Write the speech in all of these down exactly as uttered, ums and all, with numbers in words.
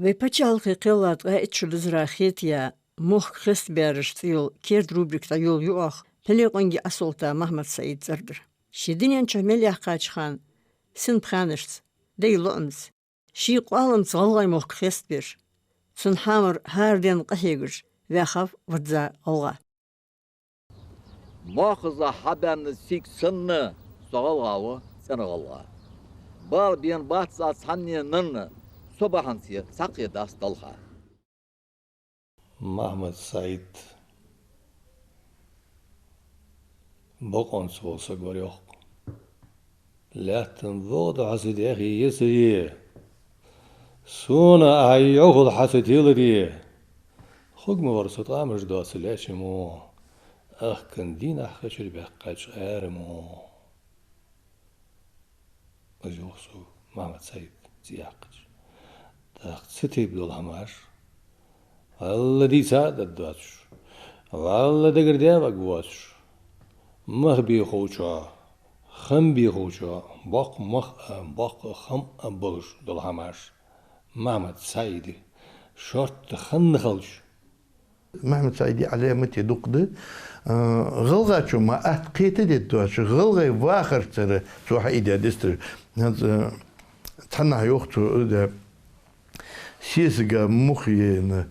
Вай паччахьалкхе кхелла ткъаь итт шу дизара хетаяь, мохк хестабераш цӀи йола керда рубрика дӀайолалу оаха Пхьилекъонгий Ӏасолта Махьмад-Саида цӀерагара. Ше дунен чу мел яьккхача хана синпхаьнашца, даьй лоӀамца, ший къоаламца гӀалгӀай мохк хестабеш, цун хьамар хӀара денна къахьегаш ваьхав визза гӀалгӀа. Мохаза хьабаьнна сиг санна, со гӀалгӀа ва, цӀена гӀалгӀа. Бала бена бац аз цхьанне нанна, со бахьанце цхьаккха дац талха. Махьмад-Саид бокъонца вола саг вар йоах. Лаьттан богӀда хьо са дехьа ецаре, сона ахьа йӀовхал хьо са теларе. Хургма вар со тӀамаш доацаш леча мо, ахкан дийнахьа хечар баьккхача аьра мо. Из йоах цо Махьмад-Саида цӀи яьккхача. ТӀаккха цу тайпа дола хӀамаш вӀалла дийца а даргдоацаш, вӀалла дагара даь варгвоацаш, мах бехачоа, хам бехачоа, боккха мах а, боккха хам а болаш дола хӀамаш Махьмад-Саида шортта хинна хилча, Махьмад-Саида Ӏаламате дукха да. А, гӀалгӀачо ма атта кхетаде доацаш, гӀалгӀай вахарцара цо хьаийдеш дистар. ХӀанз, а, цхьаннахьа йоах цо, да, сесага мух яьнна,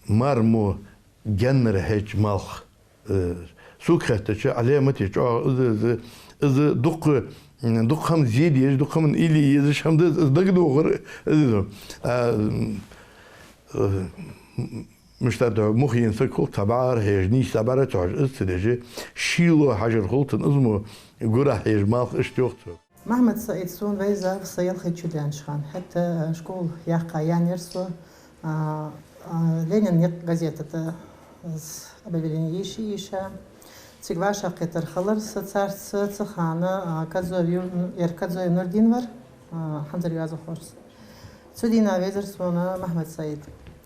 мар мо гаьннара хьеча малх. Э, сога хаьттача, Ӏаламате чӀоагӀа из, из, из дукха, дукха хӀама зе дезаш, дукха хӀаман илли езаш хӀама да из, из дагадохар, из, а, э, мишта да, мух яьнна саг хул, цхьа бӀара хьежа, нийсса цхьа бӀара ца хьожаш, из ца деш, шийла хьажар хул цун, из мо гурахьа хьежа малх, иштта йоах цо. Махьмад-Саид сона вайзав са ялхайтта шу даьннача хана. ХӀаьта, э, школа яьккха яьннаяр со, а, а, «Ленин» никъ газета тӀа, э, с-, объявлени йийша, йийша. Цига вӀашагӀкхетар хилар са царца, цу хана, а, Кадзоев Ю-, ер Кадзоев Нурдин вар, а, хӀанзара йоазонхо. Цу дийнахьа везар сона Махьмад-Саид,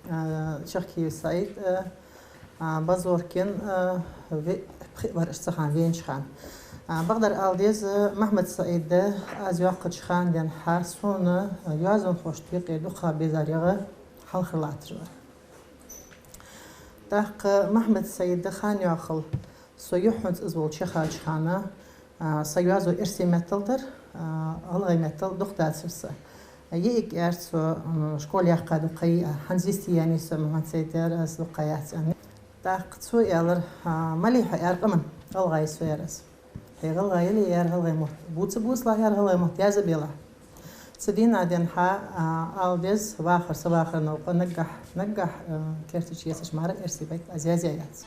а, Чахкиев Саид, а, а, Базоркин, а, ве-, пхиъ вар уж цу хана венача хана. А, бакъдар ала деза, Махьмад-Саида аз йоаккхача хана денз хьа сона, а, йоазонхошта юкъе дукха безар ягӀа хьалхара латтар вар. ТӀаккха Махьмад-Саида хана йоахал, со юххьанца из волча чухаьчача хана, а, са йоазув эрсий меттала дар, а, гӀалгӀай меттала дукха дацар са. Йиъиг аьлар цо, м, школа яьккха дукха йиъ, хӀанз йисте яьннай со, Махьмад-Саид, аьлар аз, дукха яц аьнна. ТӀаккха цо аьлар, а, малий хьо, аьлар, къаман, гӀалгӀа я со, аьлар аз. Хьо гӀалгӀа яле, аьлар, гӀалгӀай мотт бувца бувцалахь, аьлар, гӀалгӀай мотт язбе белахь. Цу дийнахьа денз хьа, а, ала деза, вахар, са вахар новкъа наггахьа, наггахьа, а, керта чу ецача мара эрсий байт аз язъяь яц.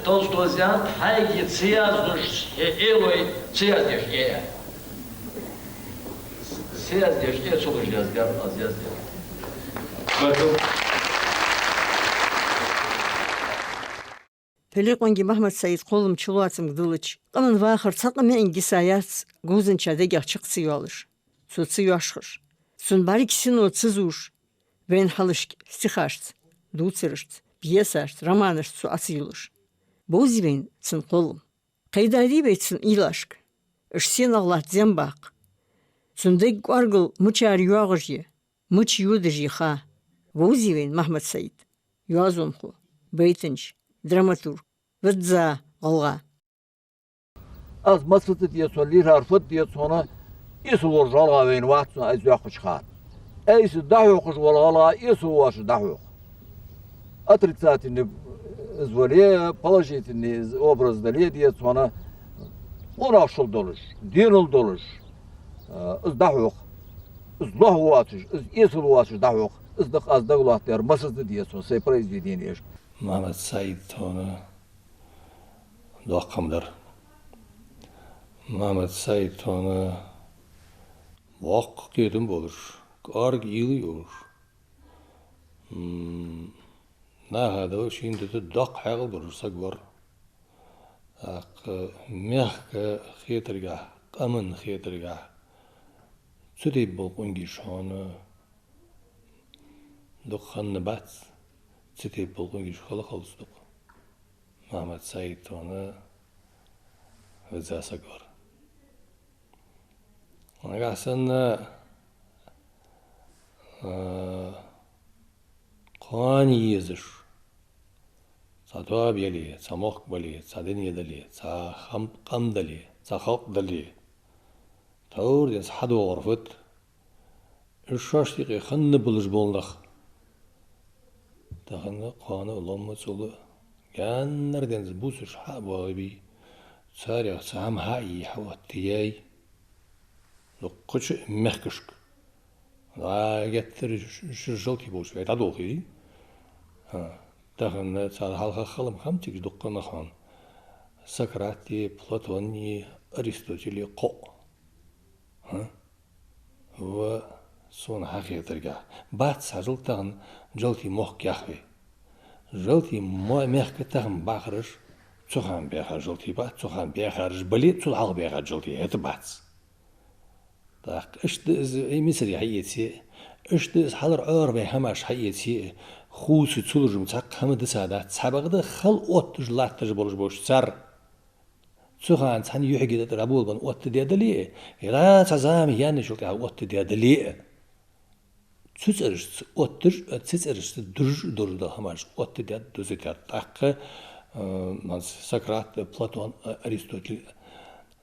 Толстой зян хьайга ца яздеш, э, э, вай ца яздеш, э, э. Ца яздеш, э, ца луш яздаьр, аз яздаьр. Баркал. Пхьилекъонгий Махьмад-Саида кхоллама чулоацамга диллача, къаман вахар цхьаккха маӀан гиса яц говзанча дегах чакх ца йоалаш, цо ца йоашхаш, цун бӀарга сино ца зувш, вайна хьалхашка стихашца, дувцарашца, пьесашца, романашца цо Ӏо ца йолаш. Бовзий вайна цун кхоллам? Кхайдадий вай цун уйлашка? Уж сенах латт зембаккха? Цун дег кӀоаргал мичара йоагӀаш я, мича йодаш я ха? Вовзий вайна Махьмад-Саид, йоазонхо, байтанча, драматург, визза гӀалгӀа. Аз массаза децо, лирхӀар фуд децо, эсала волаш гӀалгӀа вайна вац, аз йоаккхача хана. Айса дӀахьокхаш вола гӀалгӀа эсала воацаш дӀахьокх. Отрицательный из вале, положительный из образ дале децо, къонахчал долаш, денал долаш, э, из дӀахьокх. Из лохь воацаш, из эсала воацаш дӀахьокх. Из да-кх аз дагалоаттадаьр массаза децо сай произведенешка. Махьмад-Саид тхона доккха хӀама дар. Махьмад-Саид тхона боккха кхетам болаш, кӀоарга уйла йолаш, м, наха дала шийна дита доккха хьаькъал болаш саг вар. ТӀаккха мехка хетаргахьа, къаман хетаргахьа цу тайпа бола къонгаш хьона дукха хиннабац, цу тайпа бола къонгаш хила халц дукха. Махьмад-Саид тхона визза саг вар. Нагахьа санна, а, кхоана езаш. Цхьа тоаба яле, цхьа мохк бале, цхьа дуне дале, цхьа хам-, къам дале, цхьа халкъ дале, товр денз хьадоагӀар фуд? Уж шоашта юкъе хинна болаш бола нах. Тахан кхоана а, ломма а, цул а гаьннара денз бувцаш хьа а боагӀа бий, царех цхьа хӀама хьа а йий, хьаоттаяьй. Дуккхача мехкашка. ДӀа геттара ш-, ш-, жалтий болча вай дӀадолхий. ХӀа. Тахан цар хьалха хала ма хиннаб цига дуккха нах хьона. Сократи, Платони, Аристотели кхоъ. ХӀа? Ва сона хьахетаргахьа, бац хьажал тахан жалтий мохк яхве. Жалтий мо-, мехка тахан бахараш цу хана баьха жалтий бац, цу хана баьхараш бале а, цул хьалха баьха жалтий хӀета бац. ТӀаккха иштта да из, ай, Мисаре хьаэце а, иштта да из хьалара Ӏорвай хӀамаш хьаэце а, хувций цулужам цхьаккха хӀама дисадац, цхьабакъда хала отташ латташ болаш бош цар. Цу хана цхьан юхьиге тӀа тӀара болабан оттадаь дале а, е дӀа цхьа зама яьнначул тӀехьа оттадаь дале а, цу цӀерашца отташ, цу цӀерашца дужаш а дужаш дола хӀамаш оттадаьд, дузадаьд. ТӀаккха, э, ман Сократ, Платон, э, Аристотель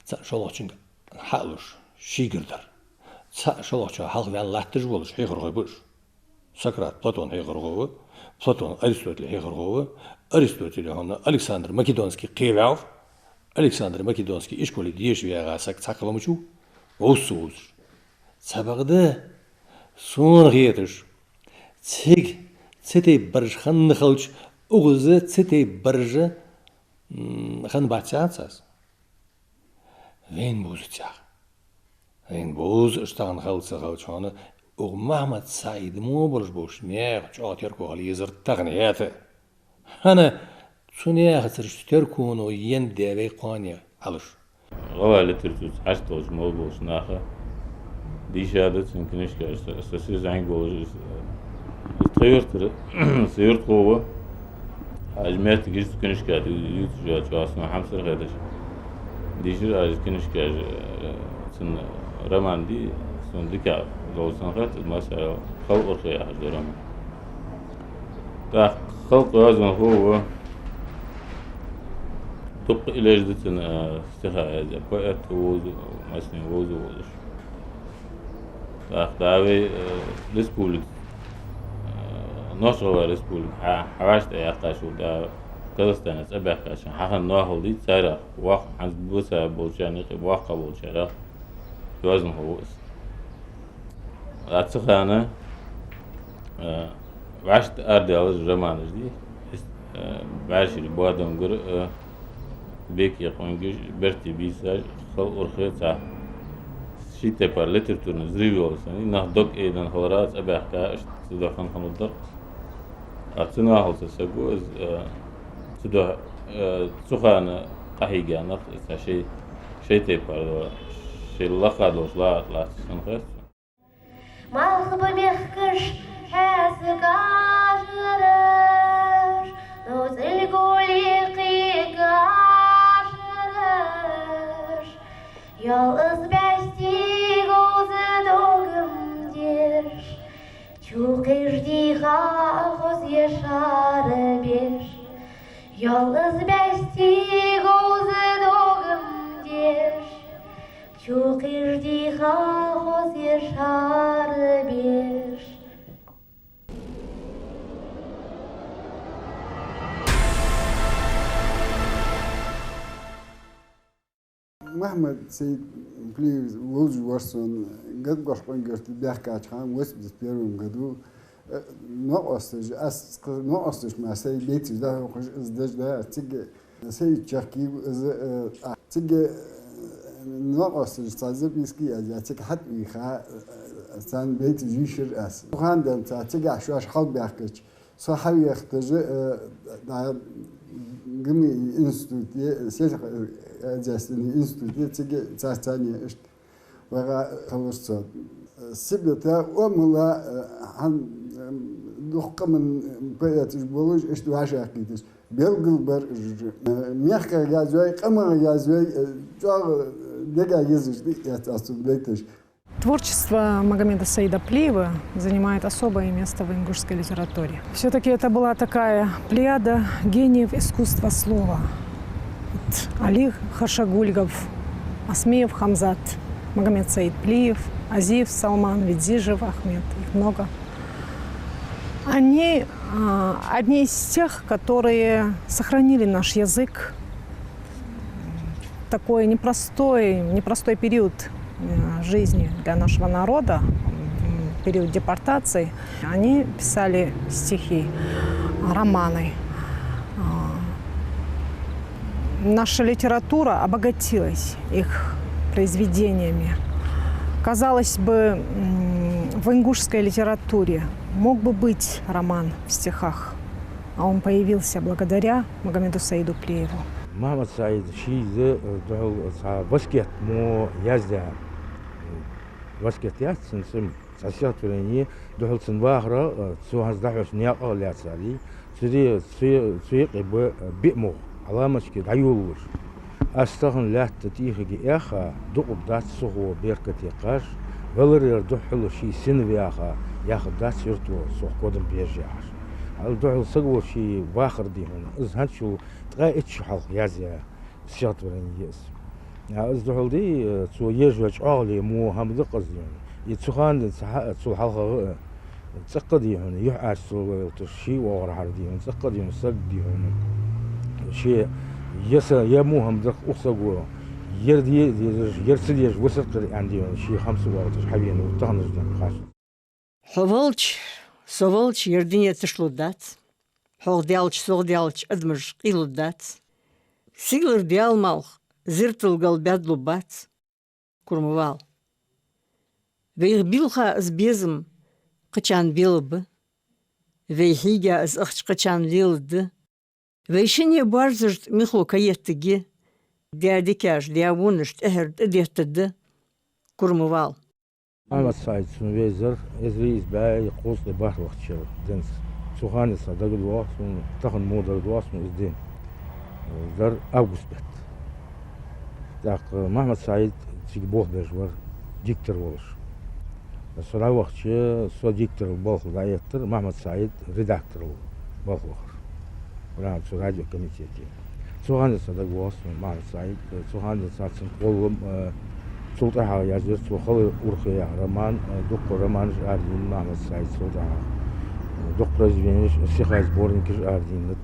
цхьа шоллагӀчунга хьалуш, шийгара дар. Цхьа шоллагӀчоа хьалха ваьнна латташ болаш хьехархой ба уж. Сократ Платон хьехархо ва, Платон Аристотель хьехархо ва, Аристотель хьона Александр Македонский кхеваьв, Александр Македонский ишколе деша ваьгӀа саг цхьаккха ма вац, вовза ца вовзаш. Цхьабакъда, сона хеташ, цига цу тайпа бараш хинна хилча, укхаза цу тайпа бараш, м, хинна бац яхац аз. Вайна бувзацар. Вайна бувзаш тахан хала ца хилча хьона, укх Махьмад-СаӀида мо болаш болча наьха чӀоагӀа терко хила езар тахан хӀаьта. ХӀана, цу наьхацара терконо енна да вай кхоане Ӏалаш. ГӀалгӀай литератураца хьашт долча мел болча наха дийша да цун книжкаш, са, са сиз зӀамига волаш, из, из тха юртара, са юртахо ва. Хьажа моттигаш цу книжка тӀа ю-, ювцаш йоацаш, сона хьамсара хеташ. Дийшар аз книжкаш, э, цун роман дий, сона дика долаш санна хет, масала, «Хала урхе» яхаш да роман. ТӀаккха халкъа йоазонхо ва, дукха иллеш да цун, э, стиха яздаь, поэт вовза, массане вовза волаш. ТӀаккха дӀа вай, э, республика, э, Нохч-ГӀалгӀай республика хьа-, хьавӀашта яьккхачул тӀехьагӀа Казахстане цӀабаьхкача хана хинна ноахал дий, царех воккха, хӀанз бувца болчарна юкъе воккха болчарех йоазонхо ва из. А цу хана, э, вӀашта арадаьлар романаш дий, э, «БӀаьршера боадонгар», э, «Беке къонгаш», «Берте бийсаш», «Хала урхе» цхьа. Ший тайпара литературни взрыв йолаш санна, нах дог айденна хиларах цӀабаьхка, иштта цудухьа хинна хиннад дар. А цу ноахалца саг ва из, э, цудухьа, э, цу хана къахьийга нах, цхьа шоай, шоай тайпара дола, шоай лакха долаш ла-, латташ санна хет. Малхбузера мехкаш хьаьсса гӀажараш, но цӀилг гули кхы гӀажараш. Ялаз бӀаьстий говза догам деш, чу кхиждий хоза яр шарбеш. Ялаз бӀаьстий говза догам деш, чу кхиждий хоза яр шарбеш. Махьмад-Саид Кулиев волаш вар сона, Гатгош-Къонгерта баьхкача хана, восемьдесят первом году, э, новкъосташ, аз кхы новкъосташ мара сай байташ дӀахьокхаш, из деш да, цига Саид чехкий ва из, э, а, цига, э, новкъосташа цхьа записки язъяь, цига хьатӀавийха, э, царна байташ йийшар аз. Цу хана денз цар цигахьа шоаш хьалбаьхкача, со хьавехаш, э, да, ГМИ институте, сельскохозяйственный институте, цига царца цхьана иштта ваха хилар со. Сибата, Омала, э, хӀан, э, дукха къаман поэташ болаш, иштта вӀашагӀкхийташ. Белгалбар, э, мехках язъяй, къамах язъяй, э, чӀоагӀа дега езаш да, яц аз цун байташ. Творчество Магомеда Саида Плиева занимает особое место в ингушской литературе. Всё-таки это была такая плеяда гениев искусства слова. Вот Али Хашагульгов, Осмеев Хамзат, Магомед Саид Плиев, Азиев Салман, Ведзижев Ахмед, их много. Они, а, одни из тех, которые сохранили наш язык. Такой непростой, непростой период, э, жизни для нашего народа, м, период депортации. Они писали стихи, романы. А, наша литература обогатилась их произведениями. Казалось бы, м, в ингушской литературе мог бы быть роман в стихах, а он появился благодаря Магомеду Саиду Плиеву. Махьмад-Саида ший из, э, духьал цхьа васкет мо яздаь, э, васкет яц цун цӀи, цхьа стихотворени, духьал цун вахара, э, цо хӀанз дӀахьош наькъа лаьцар, цу ди-, цу, цу юкъе ба, э, биъ мугӀ, Ӏаламаташка дӀайолалуш. Аз тахан лаьтта тӀехьагӀа эхха, дукъуб дац сухо беркате кхаш, валар ер духхьал ший сина ваьха, яхаб дац юрто сох кодам беш яхаш. Ала духьал саг волча ший вахар дий хьона, из хӀанзчул ткъаь итт шу хьалха язъяь стихотворени я из. А из духьал дий, цо еш йола чӀоагӀале мо хӀама да-кх из дий хьона. И цу хана денз ца хьа-, цул хьалхагӀа а цӀаккха дий хьона, юхьӀаьржа цо лойлташ, ший оагӀорахьара дий хьона, цӀаккха дий хьона, саг дий хьона. Ше я са, я мо хӀама да-кх укх саго, ер де а дезаш, ер ца дезаш висар-кх ер аьнна дий хьона, ший хӀама ца оалийташ хьавена ва таханарча дийнахьа. Хьо валча, со валча, ер дуне тишлургдац. Хьох даьлча, сох даьлча, адамаш къийлургдац. Сигалара Даьла малх, зирдал гал баьдлургбац. Кура ма вала. Вайх билха из безам кхычарна беларгба. Вай хьийга из ахча кхычарна леладергда. Вай шинне боарзарашта михо ка еттаргья. Даь дикаш, даь вонаш тӀехьара тӀадеттаргда. Кура ма вала. Махьмад-Саид сона вайзар эзар ийс бӀаь кхузткъеи бархӀлагӀча шера денз. Цу хана денз сона дагадоагӀа сона, тахан мо дагадоагӀа сона из ди. Дар август бетта. ТӀаккха Махьмад-Саид цига болх беш вар, диктор волаш. Со дӀавахача, со дикторал балха дӀаэттар, Махьмад-Саид редакторал балха вахар. Прямо цу радиокомитете. Цу хана денз сона дагадоагӀа сона Махьмад-Саид, цу хана денз цун кхоллам, э, цул тӀехьагӀа язъяьр цо «Хала урхе» яха роман, э, дукха романаш арадийнад Махьмад-Саида цул тӀехьагӀа. Э, дукха произведенеш, стихай сборникаш арадийнад.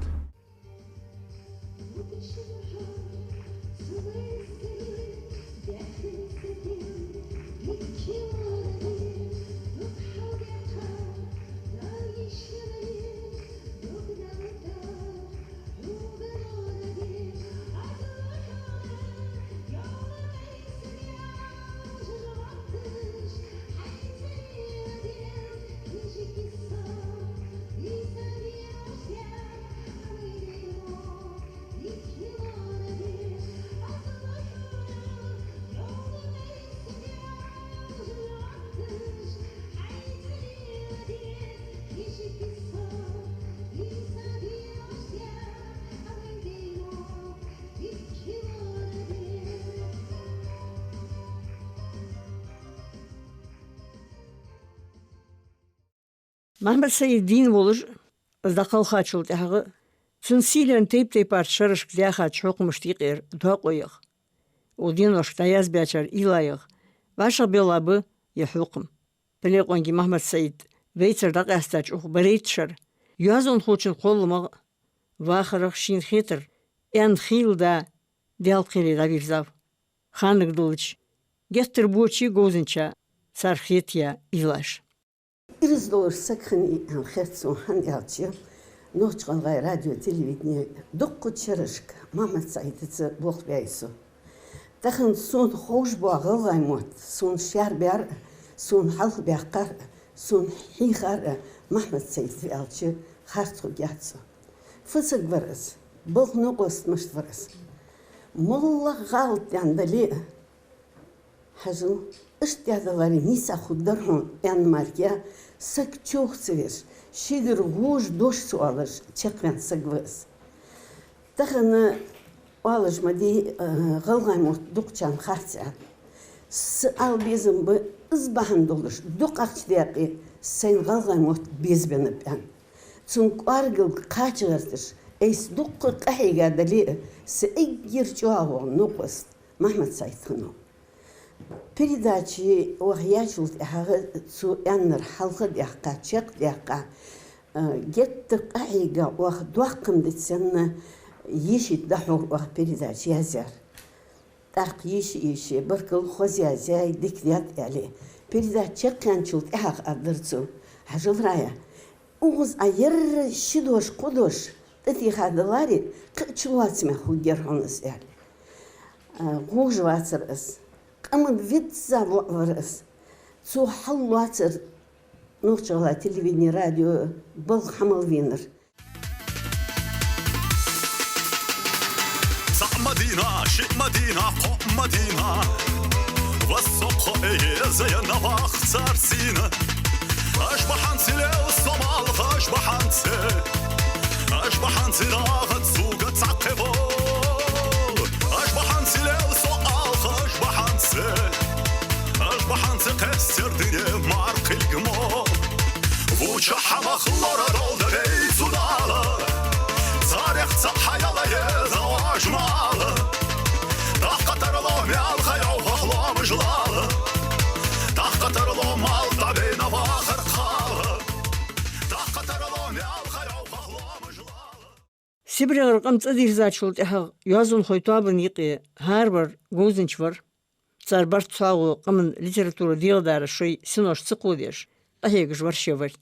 Махьмад-Саид дийна волаш, из дӀакхалхачул тӀехьагӀа, цун сийлен тайп-тайпарча шерашка даьхача хьокхамашта юкъера доакъо я-кх. Укх деношка дӀаязбаьчар уйла я-кх, вӀашагӀбелла ба ер хьокхам. Пхьилекъонгий Махьмад-Саид вайцара дӀакъаьстача укх берхӀитта шера йоазонхочун кхолламах, вахарах шийна хетар аьнна хийла да Даьла кхеле дӀавийрзав. Ханнагдолча геттара боча говзанча цар хетаяь уйлаш. Ираз долаш саг хиннай аьнна хет сона, хӀана аьлча, Нохч-ГӀалгӀай радио, телевидене дуккхача шерашка Махьмад-Саидаца болх баьй со. Тахан сона ховш бола гӀалгӀай мотт, сона шаьра баьр а, сона хьалха баьккхар а, сона хьийхар а Махьмад-Саид ва аьлча, харц хургьяц со. Фу саг вар из, балха новкъост мишта вар из. МоллагӀа гӀалат даьнна дале а, хьажал, иштта даьдаларе нийса хургдар хьона аьнна мара, саг човха ца веш, шийгара гӀож дош ца оалаш чакхваьнна саг ва из. Тахан оалаш ма дий, э, гӀалгӀай мотт дукхачарна харц аьнна. Са ала безам ба, Из бахьан долаш дукха ахча даькъе сайна гӀалгӀай мотт безабеннаб аьнна. Цун кӀоаргал кхача гӀерташ, айса дукха къахьийга дале а, са эггара чӀоагӀа новкъост Махьмад-Саид хиннав. Передачи ваха яьчул тӀехьагӀа цо аьннар хьалха а даьккха, чакх а даьккха, а, геттара къахьийга, оаха доккха хӀама дитача санна, йишийта дӀахьор оаха передача язъяьр. ТӀаккха йиша-йиша, баркал, хоза язъяьй, дика даьд, аьле. Передача чакхъяьнначул тӀехьагӀа аргдар цо: «Хьажал, Рая, укхаза Ӏа ерра ши дош, кхо дош тӀатеха даларе, кхы а чулоацамех хургьяр хьона из», аьле. А, гӀожа вацар из. Къаман визза воӀ вар из. Цо хьаллоацар Нохч-ГӀалгӀай телевидени, радио балха хьа мел венар. Цхьа Мадина, ши Мадина, кхо Мадина. Вассокхо эза я навах царцина. Аш бахьанце лел со малх, аш бахьанце. Аш бахьанце даха цуга цхьа кхевол. Аш бахьанце лел со алх, аш бахьанце. Аш бахьанце кхестер дине мар кхилгмо. Вуча хьамах лора долда вей цу Дала. Царех цхьа хьаяла еза важ мала. Дахка тарло мел хайов хохло мажлала. Дахка тарло мал табена вахар хала. Дахка тарло мел хайов хохло мажлала. СибрегӀара къам цӀадирзачул тӀехьагӀа йоазонхой тоабан юкъе хӀарабар говзанча вар. Цар барт цхьоагӀо къаман литература дегӀадараш шоай синош ца кховдеш, къахьегаш вар шеварг.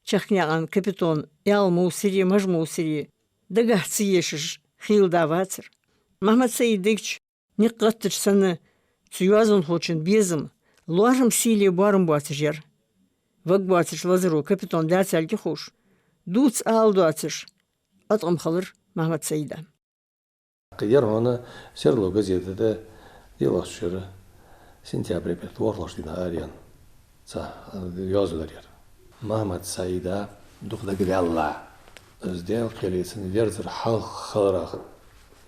Чехкнаькъан Капитон аьла мовсаре, мажа мовсаре дагахьа ца ешаш хийла да вацар. Махьмад-Саида дегча никъ гӀаттача санна, цу йоазонхочун безам, лоархӀам сийле боарам боацаш яр. Ваг боацача лазаро Капитон дацалга ховш, дувца ала доацаш, Ӏоткъам хилар Махьмад-Саида. Кхы яр хьона «Серло» газета тӀа, Делахчу шера, сентябре бетта ворхӀлагӀча дийнахьа араяьнна цхьа йоазув дар яр. Махьмад-Саида дукха дагаваьлла. Из Даьла кхеле цун верзар хьалха хиларах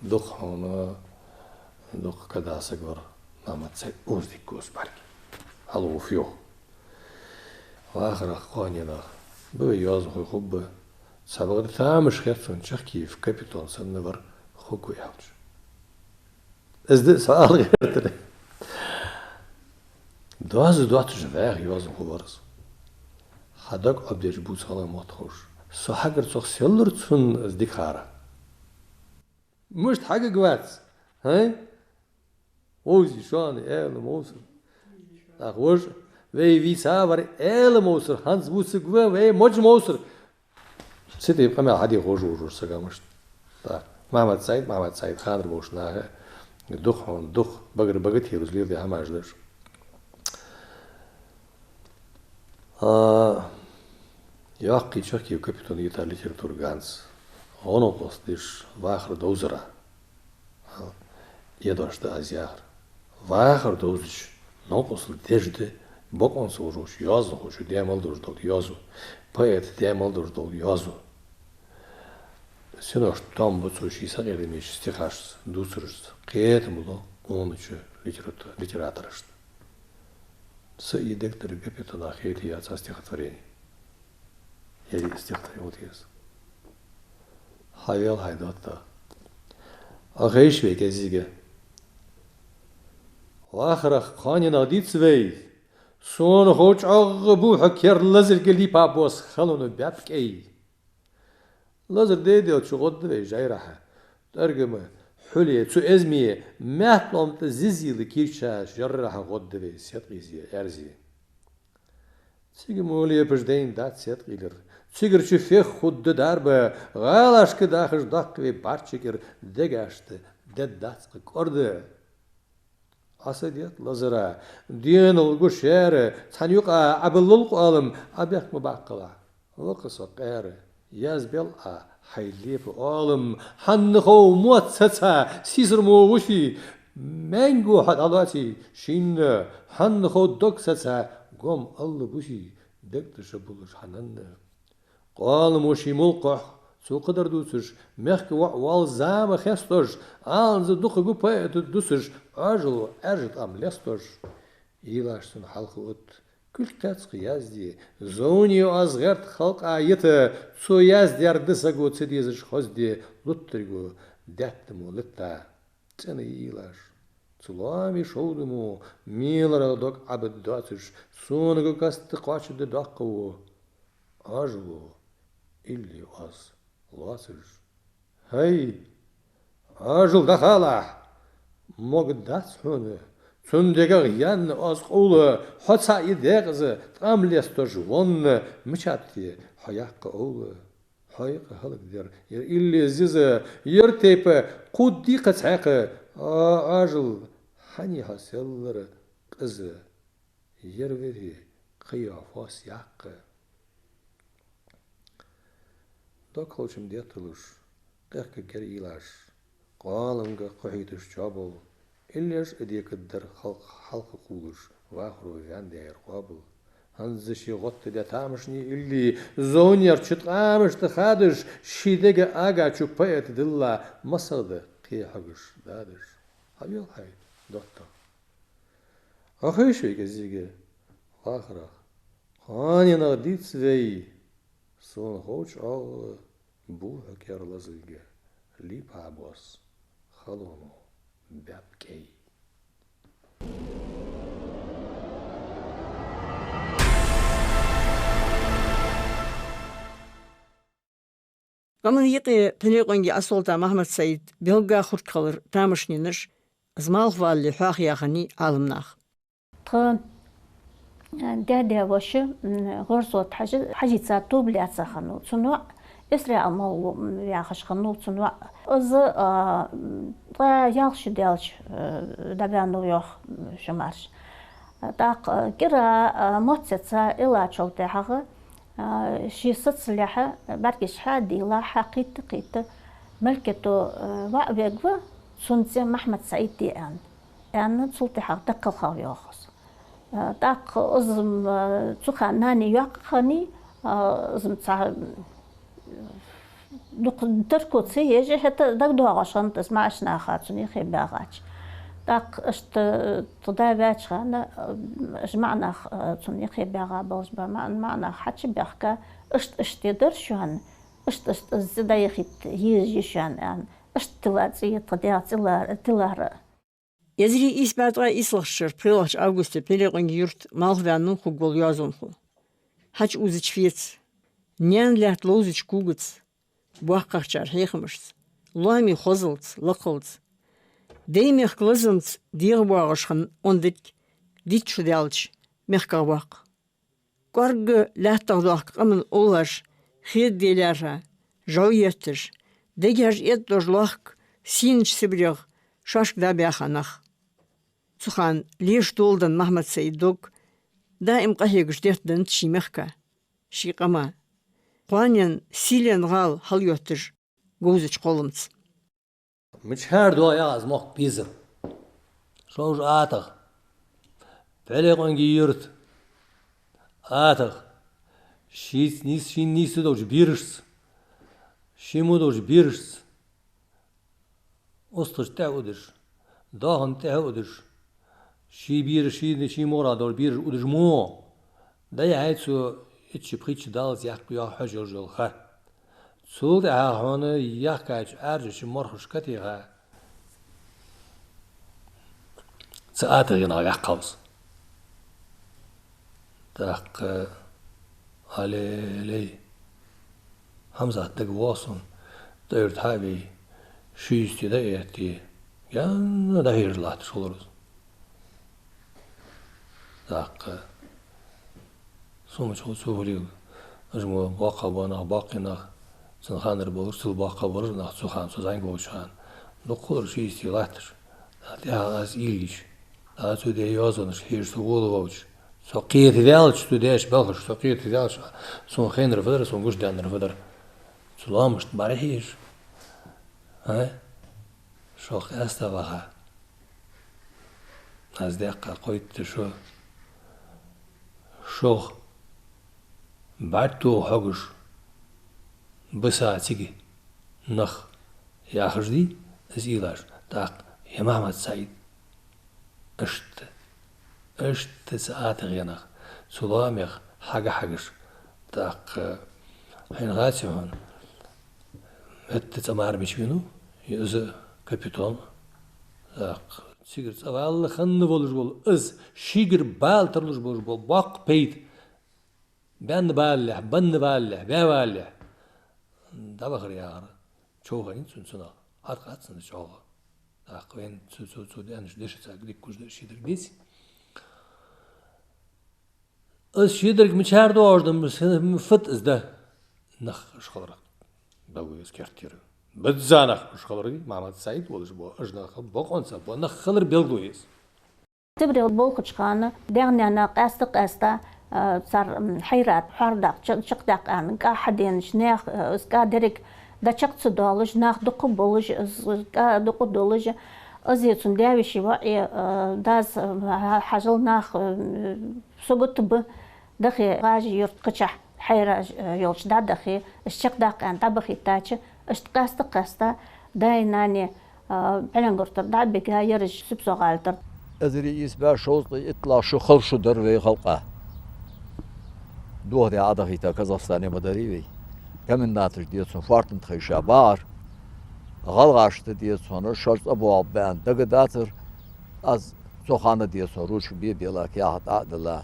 дукха хьона, дукха када саг вар Махьмад-Саид, укхаза дика гуш барг. Хьалуф йоах. Вахарах, кхоаненах ба вай йоазонхой хургба. Цхьабакъда тамаш хет сона Чахкиев Капитон санна вар хургва аьлча. Из да со ала гӀертар. Доазув доацаш ваьха йоазонхо вар из. Хьа дог Ӏобдеш бувца хала мотт ховш. Со хьагар цох селлар цунна из дика хара. Мишта хьагаргвац, хӀай? Вовзий шоана аьла мовсар. ТӀаккха вож, вай вийца вар аьла мовсар, хӀанз вувцаргва вай мажа мовсар. Цу тайпа къамаьл хьаде ховш вожаш сага мишта. ТӀаккха Махьмад-Саид, Махьмад-Саид ханара болча наха дукха хьона, дукха багара бага телаш леладе хӀамаш да уж. А, йоккхий Чахкиев Капитона йитар литература ганз. ГӀо-новкъост деш вахар довзара. Э дош да аз яхар. Вахар довзача, новкъостал деш да бокъонца вожаволча йоазонхочо даь мел долаш дола йоазув, поэта даь мел долаш дола йоазув. Синош том ба цо ший сакъердамеча стихашца, дувцарашца кхетам лу къонача литерату-, литераторашта. Са из дегдар Капитона хетаяь цхьа стихотворени. Е стихотворени ва из. Хьавел хьай дотта. Ӏохайша вай кӀезига. Вахарах кхоаненах дийца вай. Сона хов чӀоагӀа ба хьо кер лазарга липа бос халона баьпкӀей. Лазар дедел чу гӀодда вай жӀайрахьа. ТӀаргама хьуле, цу эзме, маьтлом тӀа зизийла кийча, жӀайрахьа гӀодда вай седкъийзе, аьрзе. Цига мо лепаш дайна дац седкъийлар. Цигара чу фех худда дарба, гӀалашка дахаш даккха вай барча кӀира дегашта дед дац кхы кӀорда. Ӏа са детта лазара, денал гуш яра, цхьан юкъа Ӏа баллал къоалам, Ӏа бехк ма баккхалахь, ва-кх со къера, язбел Ӏа хьай лепа оалам, хьанна хов мотт саца, сийсара мо вуси, маьнго хьо дӀалоаций шинна, хьанна хов дог саца, гом алла буси, дегдаша булаш хьананна. Къоаламо ший мулкхахь цо кхыдар дувцаш, мехка воӀ воал зама хестош, аланза дукха гу поэта дусаш, Ӏоажало Ӏаьржа тӀам лестош. Ийлаш цунна хьалха отт, кулг кхецкъа язде, зовне оаз гӀерт халкъа йита, цо яздер да саго ца дезаш хозде, луттарго даьттамо латта. ЦӀена я Ийлаш. Цу лоамий шовдамо, меларах дог Ӏабаде доацаш, сона го каста кхоачаргда доккхаво. Ӏоажало илли оаз лоацаш. ХӀай, Ӏоажал, дӀахалахь! Могаргдац хьона, цун дегах яьнна оаз къовла, хьо цхьа я декъаза, ткъам лестош вонна, мичад те хьо яккха овла? Хьо я-кх хӀалакдер ер илли зиза, ер тайпа кхувдий-кх цхьаькха, Ӏо-, Ӏоажал, хьан я хьо селлара къиза? Ер вири кхыйола фос яккха. Дог халчам детталуш, къехкаргьяр Ийлаш. Къоаламга кхухьийташ чӀоагӀбола, иллеш а декаргдар халкъ хьалха кхувлаш, вахаро ваьнна даьр къоабал. ХӀанз ший гӀоттадаь тамашийна илли, зовнер чу ткъамашта хадаш, ший дега ага чу поэт дилла, масагӀа да кхы хьогаш дадаш. Хьавел хьай доттагӀа. Ӏохайша вай кӀезига вахарах, кхоаненах дийца вай, сона ховча оагӀув бу хьо кӀера лазалга, лийпа бос халоно баьпкӀей. Къаман юкъе пхьилекъонгий Ӏасолта Махьмад-Саида белгга хургхилар тамашийна, из малхвалале хьоахаяь хиннай Ӏаламнаха. Тха, э, даь-даь-воша, м, ГӀорзот-Хьажа, Хьажийца тоба лаьца хиннав цун воӀ, ИсраӀил-молла, м, яхаш хиннав цун воӀ. Из, а, м, ткъаь ялх шу даьлча, э, дӀаваьннав, йоах, м, шун марша. ТӀаккха, э, кӀира, э, моццаца Ӏиллачул тӀехьагӀа, э, ший сацалехьа бӀаргаш хьадийла, хьакхийтта-кхийтта, Малькето, э, воӀ вегва, цун цӀи Махьмад-Саид я аьнна. Аьнна, цул тӀехьагӀа даккхал хиннав, йоах, из. Э, тӀаккха из-м, э, цу хана нани йоккха хиннай, э, из-м цхьа, м, дукха тарко ца еш, хӀаьта дагадоагӀаш хиннад из маӀача наха цун юхе багӀача. ТӀаккха иштта тха да ваьча хана, э, уж маӀа нах, э, цун юхе багӀа болаш ба, маӀа, маӀа нах хьачубаьхка, иштта-иштта дар шоана, иштта-иштта из цӀи дӀаяхийта езаш я шоана аьнна, иштта тилла цӀи я тха даьх цӀи ла-, тилар. Эзар ийс бӀаь ткъаь ийслагӀча шера пхелагӀча августе Пхьилекъонгий-Юрта малхваьннав хургвола йоазонхо. Хьача узача феца, наьна лаьтта ловзача когаца, боккхагӀчар хьехамашца, лоамий хозалца, лакхалца, даьй мехка лазамца дегӀабоагӀаш хинна онда дерг дийтта шу даьлча мехках боаккх. КӀоарга лаьттах доахка къаман овлаш хеда де лаьрхӀа, жӀов етташ, дегаш эттӀаш лохка сийнача Сибрех шоашка дӀабаьха нах. Цу хана леша доладенна Махьмад-Саида дог даим къахьегаш деттаденнад ший мехка, ший къама. Кхоанен сийлен гӀала хьалйотташ говзача кхолламца. Мичара доагӀа яхаш мохк безар. Шовзткъа атагӀа. Пхьилекъонгий-Юрта атагӀа. Шийца нийс-, шийна нийса долча берашца, ший мо долча берашца. УстагӀча тӀехьа удаш, доахан тӀехьа удаш, ший бераш, ший, ший мугӀара долча бераш удаш мо. ДӀаяхьай цо итт шу, пхийтта шу даллалца яккха йоах хьожалжал ха. Цул тӀехьагӀа хьона яхкача Ӏаьржача морхаш катеха, цу атагӀенах ваьккхав из. ТӀаккха, алелей, Хьамзат дагавоагӀа сона, тӀа юрта хьа а вей, ши йисте дӀа а этте, гаьна дӀахьежаш латташ хулар из. ТӀаккха сона чу цу хулиг, уж мо боккхагӀа бола нах, боккхий нах, цун ханара болаш, цул боккхагӀа болаш нах цу хана, цу зӀамига волча хана. Дукха хулар ши йисте латташ. ТӀаккха тӀехьагӀа аз уйла йича, тӀаккха цо даь йоазонаш хьежаш со волавелча, со кхетаваьлча, цо даьча балхашка со кхетаваьлча, сона хайнар фу дар, сона гучадаьннар фу дар. Цу лоамашта бӀарахьежаш, а? Шох къаьста ваха. Аз даьккха кхойтта шо, шох бӀаргтоха хьогаш биса цига нах, яхаш дий из Ийлаш. ТӀаккха, я Махьмад-Саид, иштта Иштта цу атагӀенах, цу лоамех хьага-хьагаш, тӀаккха хьайна хаций хьона, метта цӀа мара мича венав, из капитан, тӀаккха цигара цӀа валла хинна волаш вола, из шийгара бала тарлуш болаш бола боккха пайда, баьнна балалехь, банна балалехь, баь валалехь, дӀавахар яхар, човхаеннай цунна цунах, хьакъ хиннад цунна чӀоагӀа. ТӀаккха вайна цу, цу, цу даьннача дешаца дика гуш да шийдар деций. Из шийдарг мичара доагӀаш да, фуд из да? Нах уж хиларах белгало я из керттера. Бизза нах уж хилар, Махьмад-Саид волаш бола, уж нах бокъонца бола нах хилар белгало я из. Сибре болхача хана даь-наьна къаьста-къаьста, а, цар, м, хьайрат, хьоаргадаккха, ча-, чакхдаккха аьнна, кӀа хьаденаш, наьха, а, из кӀа деррига дӀачакх ца доалаш, нах дукха болаш, из кӀа дукха долаш, из цун даь-веший воӀи, а, дас, а, хьа-, хьажал нах, а, сагота ба, дахе ГӀажий-Юрта кхычахьа хьайра, а, йолча дӀадахе, из чакхдаккха аьнна дӀабахийтача, иштта къаьста-къаьста даьи нанеи, а, Ӏаьленгуртара дӀа а бига, ераш Сипсо-ГӀалий тӀара. Эзар ийс бӀаь шовзткъеи итталагӀа шу хала шу дар вай халкъа. Дохаде Ӏодахийта Казахстане ма дарий вай. Коменданташа, деций хьона, фоартан тхайша багӀар. ГӀалгӀашта, деций хьона, шоаш цӀабоагӀаргба аьнна дагадацар. Аз цу хана, деций хьона, ручка бе-белла, каьхат Ӏо а дилла.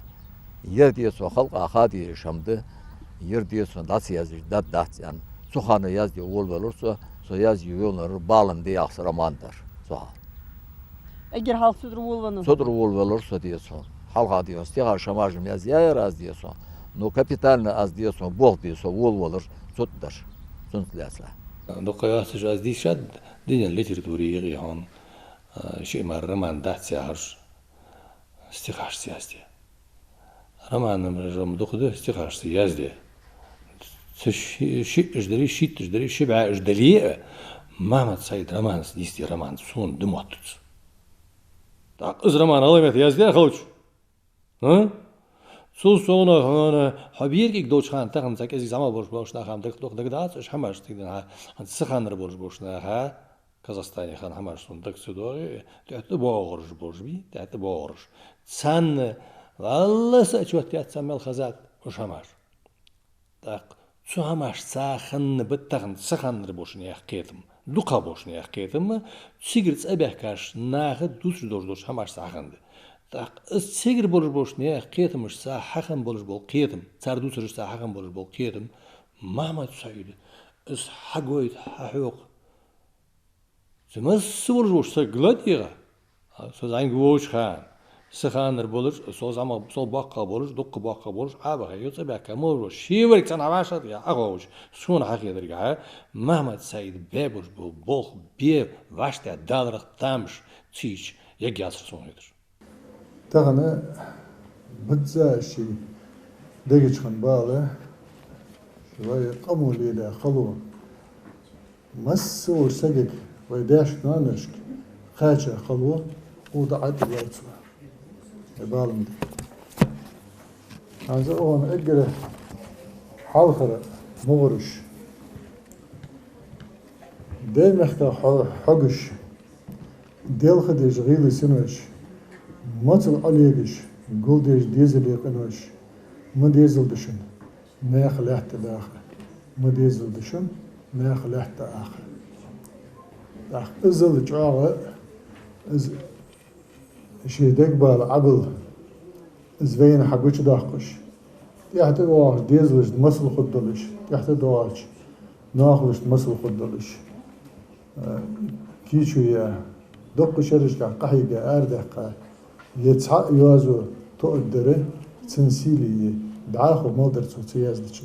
Ер, деций хьона, халкъа ха де езаш хӀама да, ер, деций хьона, дӀа ца язъе даргдац аьнна. Цу хана язде волавелар со, со язъе волавеннав «Балам де» яха са роман дар цу хана. Эггара хьалха цу тӀара волавеннав? Цу тӀара волавелар со, деций хьона. Хьалха, деций хьона, стихаш, хӀамаш-м язъяьяр аз, деций хьона. Но капитально аз, деций хьона, болх бе со волавелар цу тӀа дар. Цунца лаьца. Дукха йоацаш аз дийшад дунен литературе юкъе хьона, а, шиъ мара роман дац яхаш, стихашца язде. Романаш-м дукха да стихашца язде. Цу ши-, шиъ уж дале, шийтта уж дале, ши бӀаь уж дале а, Махьмад-Саида романца нийсде роман сона да моттац. ТӀаккха из роман гӀалгӀай метта яздаьр хилча, а? Цул совгӀа хьона, хьо беркӀиг долча хана тахан цхьа кӀезига зӀамагӀа болаш болча наха-м дагадоагӀа, дагадоагӀац уж хӀамаш, цига хьа, цу ханара болаш болча наха, Казахстане хинна хӀамаш сона дага ца доагӀий, тӀехьа тӀабоагӀараш болаш бий, тӀехьа тӀабоагӀараш. Царна валлахӀи са отчёт яц, царна мел хезад уж хӀамаш. ТӀаккха цу хӀамашца хиннаб тахан цу ханара болча наьха кхетам, дукха болча наьха кхетам, цигара цӀабаьхкача наха дувцаш долаш долча хӀамашца хьахиннад. ТӀаккха из цигара болаш болча наьха кхетамашца хьахинна болаш бола кхетам, цар дувцарашца хьахинна болаш бола кхетам, Махьмад-Саида из хьагойт, хьахьокх. Цу масса волаш волча сага ладийгӀа. Со зӀамига волча хана, са ханара болаш, со зӀамагӀа, со боккхагӀа болаш, дукха боккхагӀа болаш, Ӏобаха, юха цӀабаьхка, мел волаш, шеварг цхьан хьавӀашагӀ а, Ӏоховш, сона хьахетаргахьа, Махьмад-Саида баь болаш бола болх, бе вӀаштӀехьадаларах тамаш цийча яггӀяцар сона хеташ. Тахан бизза ший дегача хана бала, ший вай къамо леладаь хало, масса волча сагага, вай даьшка-ноаношка кхаьча хало, укх дӀа тӀа лоац вай. Вай балам да. ХӀанз укхун эггара хьалхара мугӀараш, даьй мехках хьо-, хьогаш, делха деза гӀийла синош, моцал Ӏолегаш, гулдеза дезала къинош, ма дезалда шун наьха лаьтта даха, ма дезалда шун наьха лаьтта аха. ТӀаккха иззал чӀоагӀа из ший дегабала Ӏабилла, из вайна хьагучадоаккхаш, тӀехьа тӀадоагӀача дезалашта масал хургдолаш, тӀехьа тӀадоагӀача ноахалашта масал хургдолаш, э, кийчо яь, дуккха шерашкахьа къахьийга арадаьккха, е цхьа йоазув тоъаргдар цун сийле я, дӀахо мел дар цо ца яздича.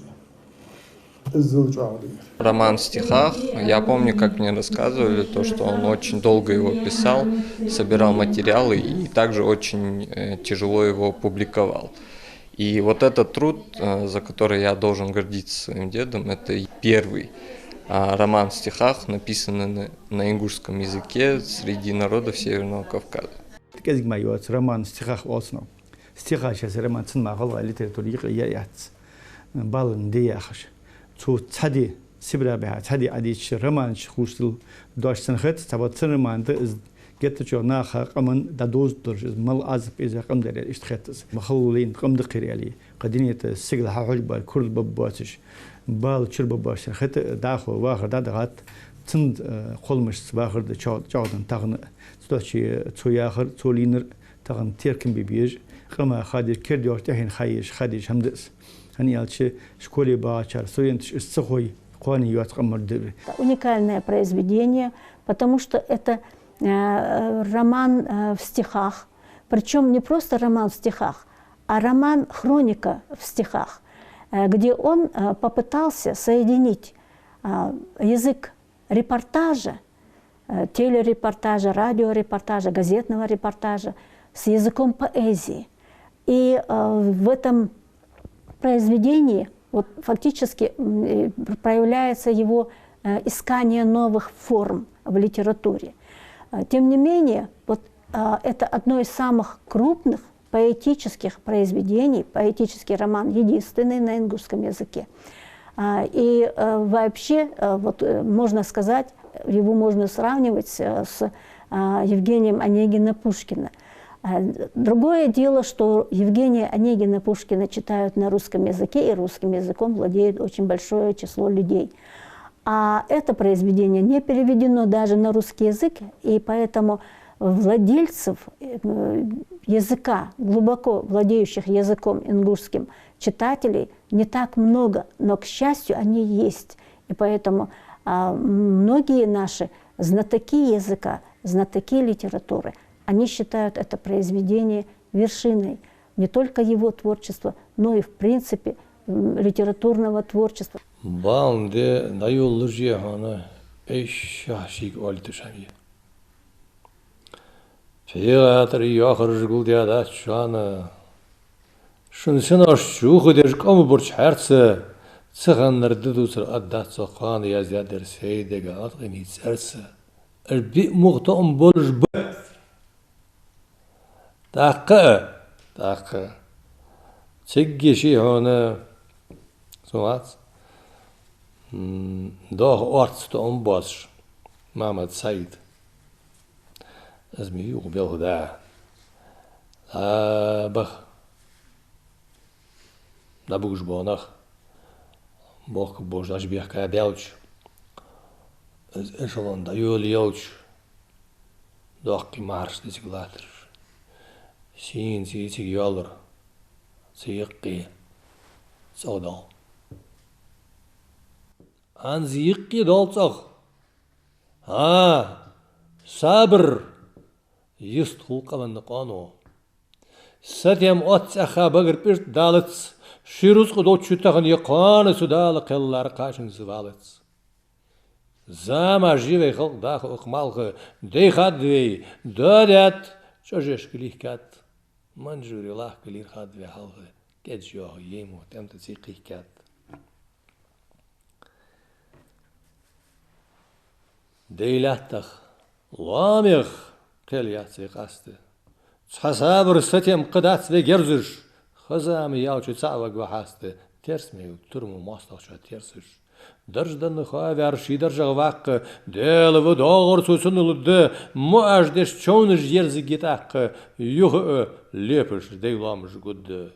Иззал чӀоагӀа да ер. Роман в стихах. Я помню, как мне рассказывали, то, что он очень долго его писал, собирал материалы, и также очень, э, тяжело его публиковал. И вот этот труд, э, за который я должен гордиться своим дедом, это и первый, а, роман в стихах, написанный на, на ингушском языке среди народов Северного Кавказа. КӀезига мара йоаца роман в стихах оал цох. Стихаш яха роман цун мара гӀалгӀай литературе юкъе яь яц. «Балам де» яхаш. Цо цхьа ди, Сибре баьхьа цхьа ди Ӏодийцача романаш хушдал дош цун хет, цхьабакъда цун роман да из Геттара чӀоагӀа наха, къаман дӀадовзаргдолаш из мел Ӏазап, из къам дар, иштта хет из. Ма халлалийна къам да-кх ер, аьле, кхы дунен тӀа сигала хьахьожабар, курал баббоацаш, бала чура баббоацаш, хӀаьта а дӀахо вахар дӀадахад, цун, э, кхолламашца вахар да чӀоагӀ-, чӀоагӀденна тахан а. Цудухьа цо яхар, цо лийнар тахан теркам бе безаш, къаман хадеш, керда йоагӀача тӀехьенна хьаеш, хадеш хӀама да из. ХӀана аьлча, школе багӀачар, студенташ из ца хой, кхоане йоаца къам мара да ер. Это уникальное произведение, потому что это, э, роман, э, в стихах. Причём не просто роман в стихах, а роман-хроника в стихах, э, где он, э, попытался соединить, э, язык репортажа, э, телерепортажа, радиорепортажа, газетного репортажа с языком поэзии. И, э, в этом произведении вот фактически, м, э, проявляется его, э, искание новых форм в литературе. Э, тем не менее, вот, э, это одно из самых крупных поэтических произведений, поэтический роман, единственный на ингушском языке. А, и, э, вообще, э, вот, э, можно сказать, его можно сравнивать, э, с, а, Евгением Онегина Пушкина. А, другое дело, что Евгения Онегина Пушкина читают на русском языке, и русским языком владеет очень большое число людей. А это произведение не переведено даже на русский язык, и поэтому владельцев, э, языка, глубоко владеющих языком ингушским читателей не так много, но, к счастью, они есть. И поэтому, а, многие наши знатоки языка, знатоки литературы, они считают это произведение вершиной не только его творчества, но и, в принципе, м, литературного творчества. Бала де дӀайолалуш я хьона, эшшехь шийга оалийташ хӀама я. ПхьегӀа тӀара йоахараш гулдаьдац шоана. Шун синош чу худеш къам барча хьаьрца, ца ханнар да дувцар аргдац цох, кхоана яздаьдар сай дега Ӏоткъамий цӀерца. Аш биъ мугӀ тоам болаш ба. ТӀаккха а, тӀаккха а. Цига ший хьона, со вац, м, доаха орц тоам боацаш, Мамад Саид. Из ма йий укх белха да. А, баха. ДӀабугаш бола нах, бохка божаш бехка баьлча, из эшелон дӀайолаелча, доккхий махьараш да цига латтараш. Сийна цӀий цига йоаллар, цу юкъе цӀогӀа доал. ХӀанз юкъе доал цӀогӀа. ХӀа, сабар, йист хул къаман къоно. Сатем отта цӀаьхха багара пӀирт далац, ший рузкъа долчча тахан е кхоана цу Дала кхеллар кхачанза валац. Зама жи вай халкъ даха укх малха, дайхад вай, доадаьд, чӀожашка лийхкад. Манжуре лахка лийрхад вай хьалха, кӀезига йоаха еймо тӀем тӀа цӀий кхийхкад. Дай лаьттах, лоамех кхел яц вай къаста. Цхьа сабар, сатем кхы дац вай герзаш, хаза ма яьлча цаӀ ваг ва хьаста, терс ма йий турмо моастагӀчоа терсаш. Дарж данна хоаваьр ший даржагӀа ваккха, Даьла ва доагӀар цо цунна лудда, муӀаш деш човнаш ерзаргья тӀаккха, юха а лепаш дай лоамаш гудда.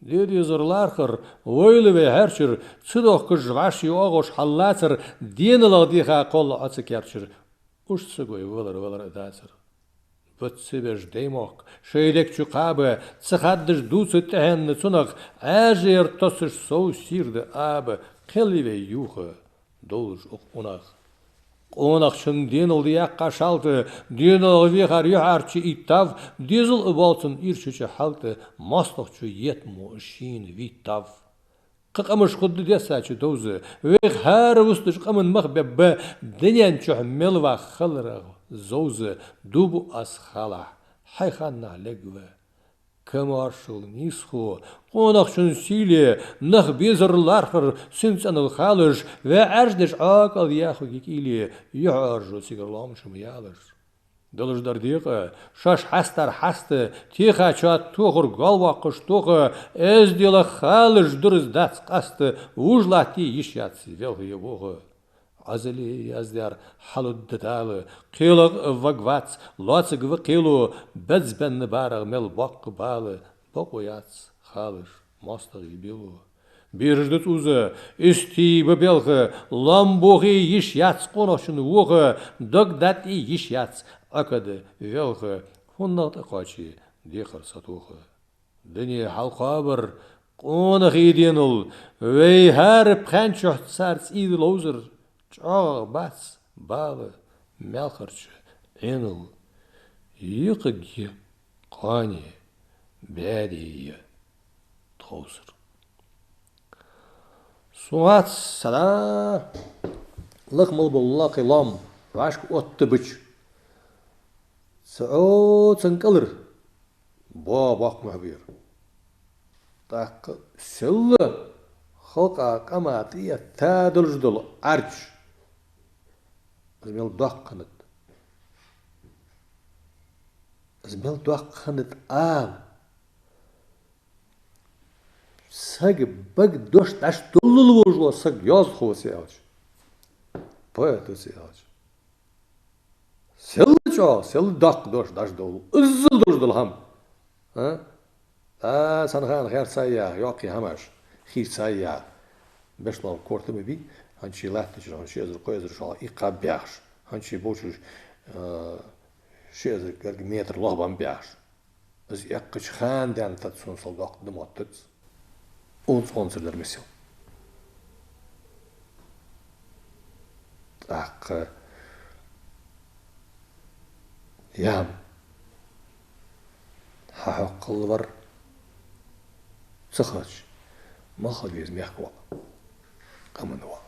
Де дезар лархӀар, вайла вай хьерчар, ца дохкаш вӀаший оагӀув хьаллацар, денал дийха кхолла Ӏо ца керчар, уж сагой валар валар а дацар. Бац ца беш даймохк шоай дег чу кхаба, ца хаддаш дувца тӀехьенна цунах, Ӏаьржа яр тосаш сов сийрда аба, кхел я вай юха довлаш укх унах. Къонахчун денал да яьккха шалта, денал вехар юхьӀаьрча иттав, дезал а боал цун ирчача хьалта, моастагӀчо етт мо шийна виттав. Кхы къамаш хургда дессача довза, вайх хӀара вусташ къаман мах бебба, дунен чухь мел вах халарах зовза, дубу аз халахь, хьай ханнахь легва. Камаьршал нийсхо, къонахчун сийле, нах безар лархӀар, син цӀенал халаш, вай Ӏаьржа деш Ӏокъал яхуги кӀийле, юхьӀаьржо цигара лоамаш ма ялаш. Долаш дар декъа, шоаш хьастар хьаста, техачоа тохар гол воаккхаш тоха, эзделах халаш дураз дац къаста, вуж латте йиш яц велха е воха. Ӏазале яздаьр хьалудда тала, кхелах ваг вац, лоацаг ва кхело, безбенна барах мел боккха бала, бокъо яц халаш моастагӀий бело. Бераш да цӀуза, истий ба белха, лом бохе йиш яц къонахчун воха, дог датӀе йиш яц Ӏокада велха, хӀуннагӀа тӀакхоаче дехар сатоха. Дуне хьалкхоабар къонахий денал, вай хӀара пхаьнчухь цар цӀий ловзар, чӀоагӀа бац бала маьлхарча Ӏенал. Йикхагья кхоане, баьде я тховсар. Сона хац, сада лакха мел бола лакхе лом вӀашка оттабича, цхьа Ӏо цун кӀалара бо боккха мухь бера. ТӀаккха селла халкъа къама тӀаэтта долаш дола Ӏарч, из мел доккха хиннад. Из мел доккха хиннад ала. Сага бага дош дӀаш доллал волаш вола саг йоазонхо ва аьлча, поэт ва аьлча, селла чӀоагӀа, селла доккха дош дӀаш доллал, иззал долаш дола хӀама. А? А, цхьан хана херцай яха, йоккхий хӀамаш хийрцай яха. Бешлом корта ма бий, хӀанз ший латтача, хӀанз ши эзар, кхо эзар шоллагӀа иккхаб яхаш, хӀанз ший болчаш, а, ши эзар гарга метр лохбам баьхаш. Из эккхача хана денна тӀа цунна сел доккха да моттац. Унца онцар дар мисал. ТӀаккха ям хьахьокхалвар ца хилча, мел хила веза мехка вола, къаман вола.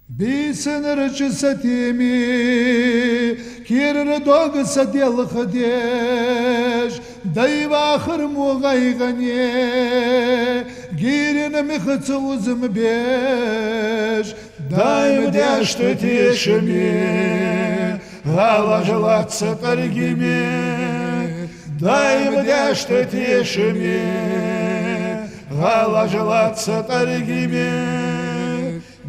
Бийсанарча са теме, керара дог са делхадеш, дай вахар мо гӀайгӀане, гирина михаца узам беш, даим дешта тешаме, гӀалаш лаца тӀаргиме, даим дешта тешаме, гӀалаш лаца тӀаргиме.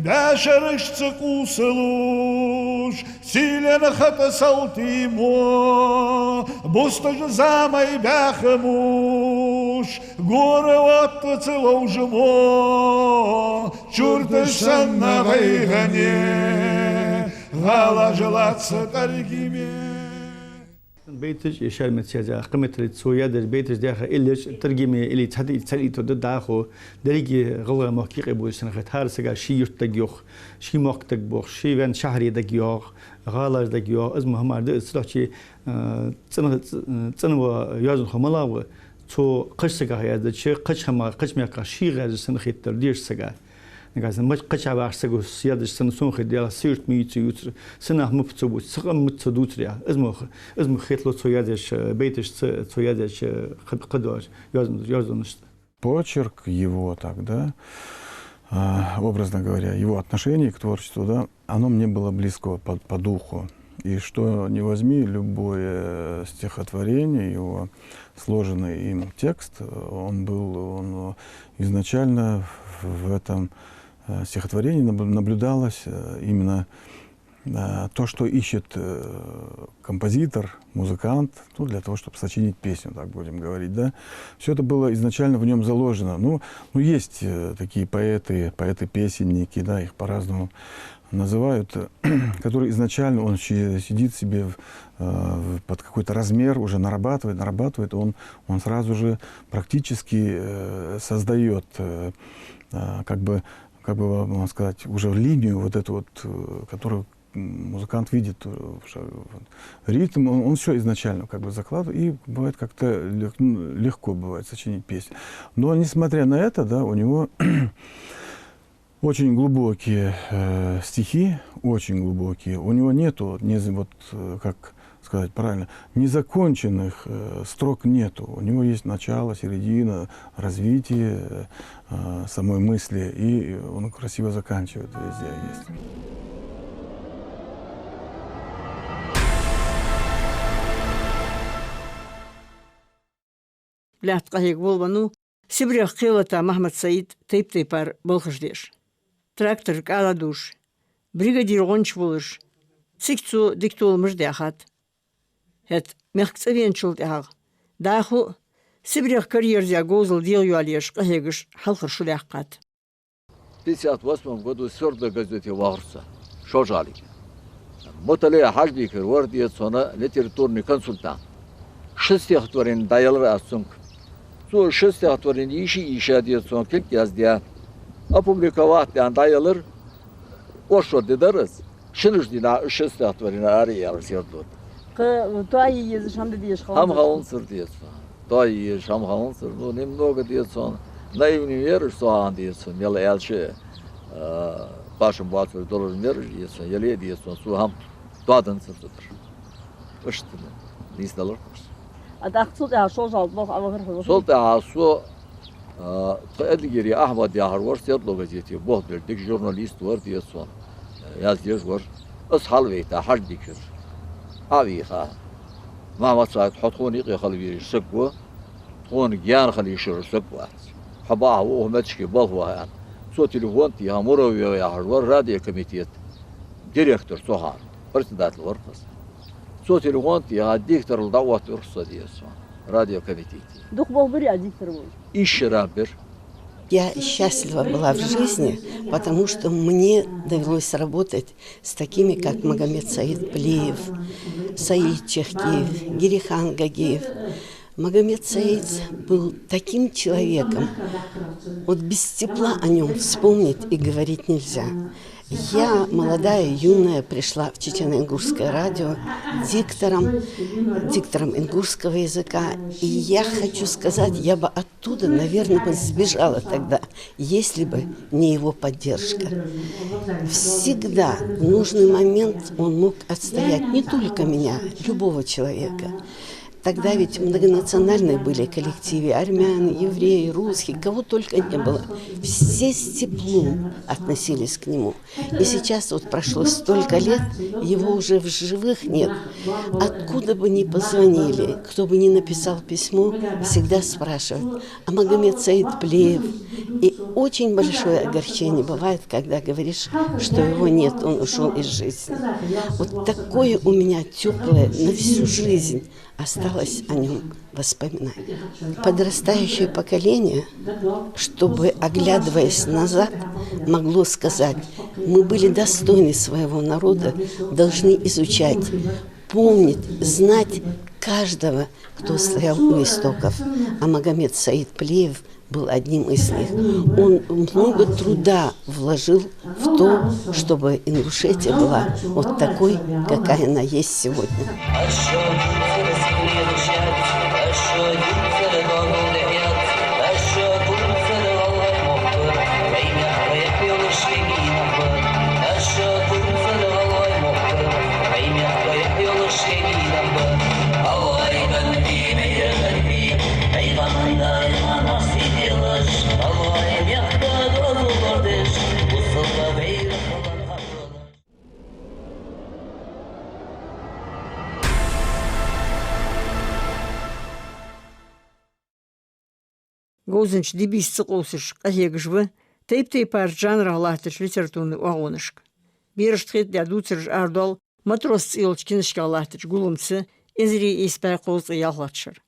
БӀаьшерашца къувсалуш, сийлен хатӀа салтий мо, бусташ замай баьхамаш, гора ваттаца ловжамо, чурташ санна гӀайгӀане, гӀалаш лаца тӀаргиме. Бейташ, э, шаьра меца яздаь, кхыметтел цо яздаь бейташ дехар иллеш, тӀаргиме или цхьа-, цхьа иту да дӀахо, деррига гӀалгӀай мохк юкъе бувцаш санна хет, хӀара сага ший юрт дагайоах, ший мохк дагабоах, ший венна шахьаре дагайоах, гӀалаш дагайоах, из мо хӀама да, из цудухьа, э, цӀена-, цӀ-, цӀена ва йоазонхо малагӀа ва, цо кхыча сагах яздача, кхыча хӀамах, кхыча мехках шийга яздача санна хетар дешаш сага. Нагахь санна, ма-, кхычахьа вахача саго яздаьча санна сона хет, дела, са юрт ма ювц ювцар, са нах ма ца бувц, са къам ма ца дувцар яхаш. Из мо х-, из мо хеталу цо яздаьча бейташца, цо яздаьча кхы-, кхыдолча йоазон-, йоазонашца. Почерк его тогда, а, образно говоря, его отношение к творчеству, да, оно мне было близко по, по духу. И что не возьми, любое стихотворение его, сложенный им текст, он был, он изначально в этом, э, стихотворении наб-, наблюдалось, э, именно, э, то, что ищет, э, композитор, музыкант, ну, для того, чтобы сочинить песню, так будем говорить, да. Всё это было изначально в нём заложено. Ну, ну, есть, э, такие поэты, поэты-песенники, да, их по-разному называют, который изначально он си-, сидит себе в, э, в, под какой-то размер, уже нарабатывает, нарабатывает, он, он сразу же практически, э, создаёт, э, э, как бы, как бы вам сказать, уже линию вот эту вот, э, которую, м, музыкант видит, э, в ша-, вот. Ритм, он, он всё изначально как бы закладывает, и бывает как-то лег-, ну, легко бывает сочинить песню. Но несмотря на это, да, у него очень глубокие, э, стихи, очень глубокие. У него нету, не з-, вот, э, как сказать правильно, незаконченных, э, строк нету. У него есть начало, середина, развитие, э, самой мысли, и он красиво заканчивает везде есть. Лаьтта къахьега волавеннав Сибрех кхелата Махьмад-Саид тайп-тайпара балхаш деш. трактор кӀала дувш, бригадир гӀонча волаш, цига цо дика толамаш даьхад. ХӀаьта мехка цӀавеначул тӀехьагӀа дӀахо а Сибрех карьер зе говзал дегӀайоалаеш къахьегаш хьалхара шу даьккхад. В пятьдесят восьмом году «Свердло» газете вахар со, Шожале. Мутале Хьажбиков вар, деза хьона, литературный консультант. Ши стихотворени дӀаелар аз цунга. Цо ши стихотворени йийша-йийша, деза хьона, кулг яздаь, опубликовать даь дӀаелар. Оршот ди дар аз. Шинаш дийнахьа уж ши стихотворени ара а яьлар «Свердло» тӀа. Кхы тоае езаш хӀама де дезаш хала... ХӀама хиланзар, деза хьона. Тоае езаш хӀама хиланзар, ну, немного, деза хьона. Наивни ма вар уж, со хьона, деза хьона, мел аьлча, а, башха боацар долаш ма вар уж, деза хьона, яле а, деза хьона, цо хӀама тоаданзар цу тӀара. Иштта нийсделар-кх уж. А тӀаккха цул тӀехьагӀа Шожале болх Ӏовахар хьо? Цул тӀехьагӀа со, а, тха Эдлагере Ахьмад яхар вар, «Свердло» газете болх беш дика журналист вар, деза хьона, яздеш вар. Из хьалвайта Хьажбиков Ӏовийха: «Махьмад-Саид, хьо тхона юкъе хила везаш саг ва, тхона гаьна хила йиш йолаш саг вац. Хьо бахьа ва укх моттиге болх баха», — аьнна. Цо телефон тийха, Муравьев яхаш вар, радиокомитета директор цу хана, председатель вар-кх из. Цо телефон тийха, дикторал дӀаоттавир-кх со, деза хьона, радиокомитете. Дукха болх бир Ӏа диктор волаш? Исс шера бир. Я счастлива была в жизни, потому что мне довелось работать с такими, как Магомед-Саид Плиев, Саид Чахкиев, Гирихан Гагиев. Магомед-Саид был таким человеком, вот без тепла о нём вспомнить и говорить нельзя. Я, молодая, юная, пришла в Чечено-Ингушское радио диктором, диктором ингушского языка. И я хочу сказать, я бы оттуда, наверное, бы сбежала тогда, если бы не его поддержка. Всегда в нужный момент он мог отстоять не только меня, любого человека. Тогда ведь многонациональные были коллективы: армяне, евреи, русские, кого только не было. Все с теплом относились к нему. И сейчас вот прошло столько лет, его уже в живых нет. Откуда бы ни позвонили, кто бы ни написал письмо, всегда спрашивают: «А Магомед-Саид Плиев?» И очень большое огорчение бывает, когда говоришь, что его нет, он ушёл из жизни. Вот такое у меня тёплое на всю жизнь осталось о нём воспоминание. Подрастающее поколение, чтобы, оглядываясь назад, могло сказать: «Мы были достойны своего народа, должны изучать, помнить, знать каждого, кто стоял у истоков». А Магомед-Саид Плиев был одним из них. Он много труда вложил в то, чтобы Ингушетия была вот такой, какая она есть сегодня. Говзанча дибийца ца къовсаш къахьегаш ва тайп-тайпарча жанрах латтача литературни оагӀонашка. Берашта хетадеш дувцараш арадоал «Матрос» цӀи йолча кинашках латтача гулламца эзар ийс бӀаь кхузткъеи ялхлагӀча шера.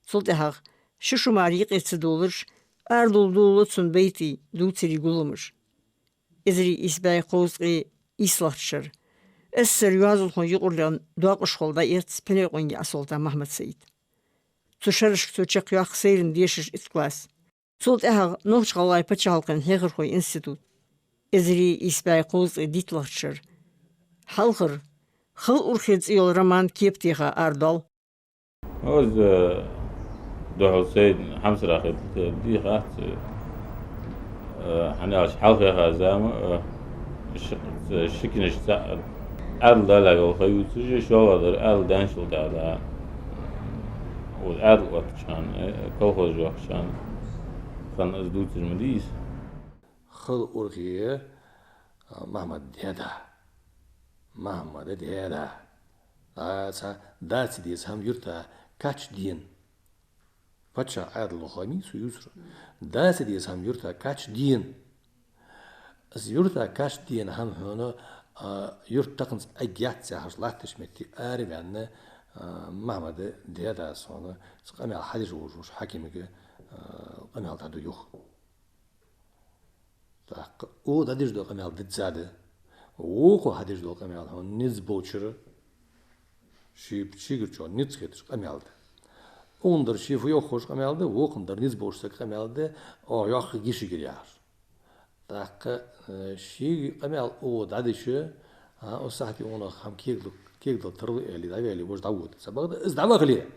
Цул тӀехьагӀа ши шу мара юкъе ца довлаш, арадовла довлалу цун байтий, дувцарий гулламаш. Эзар ийс бӀаь кхузткъеи ийслагӀча шера СССР-н йоазонхой юкъарлен доакъашхол дӀаэц Пхьилекъонгий Ӏасолта Махьмад-Саида. Цу шерашка цо чакхъяккха сайранна дешаш итт класс. Цул тӀехьагӀа Нохч-ГӀалгӀай паччахьалкхен хьехархой институт. Эзар ийс бӀаь кхузткъеи дийтлагӀча шера хьалхара «Хала урхе» цӀи йола роман кепа теха арадоал. Оза, э, духьал сайна хьамсара хетта дийхац, э, хӀана аьлча хьалхаха зама, э, ши-, ши кинаш цаӀ Ӏаьдал дале йола ха ювцаш, шоллагӀдар Ӏаьдал даьнначул тӀехьагӀа, вот Ӏаьдал оттача хана, э, колхоз йохкача хана, хана аз дувцаш ма дий из. «Хала урхе», а, Махьмада даь-да. Махьмада даь-да. А, цхьа дац деза хӀама юрта кхача дена. Паччахьа Ӏаьдало ха мий цо ювцар? Дац деза хӀама юрта кхача дена. Из юрта кашт дена хӀама хьона, а, юрт такханца эггара цхьа хьаж латташ метте араваьнна, а, Махьмада даь-дас хьона, цу къамаьл хьадеш волча хьакимага, а, къамаьл дӀаду юха. ТӀаккха укхо дӀадеш дола къамаьл дизза да. Вокхо хьадеш дола къамаьл хьона низ болчара, ший паччахьагара чӀоагӀа низ хеташ къамаьл да. Укхун дар ший фу йоах ховш къамаьл да, вокхун дар низ болча сага къамаьл да, оаха йоаккхаргья шийгара яхаш. ТӀаккха, э, ший къамаьл укхо дӀадича, а, укх сахьате укхунах хӀама кегал-, кегадала тарлу аьле, дӀаваьле, вож дӀавода. Цхьабакъда из дӀавахале,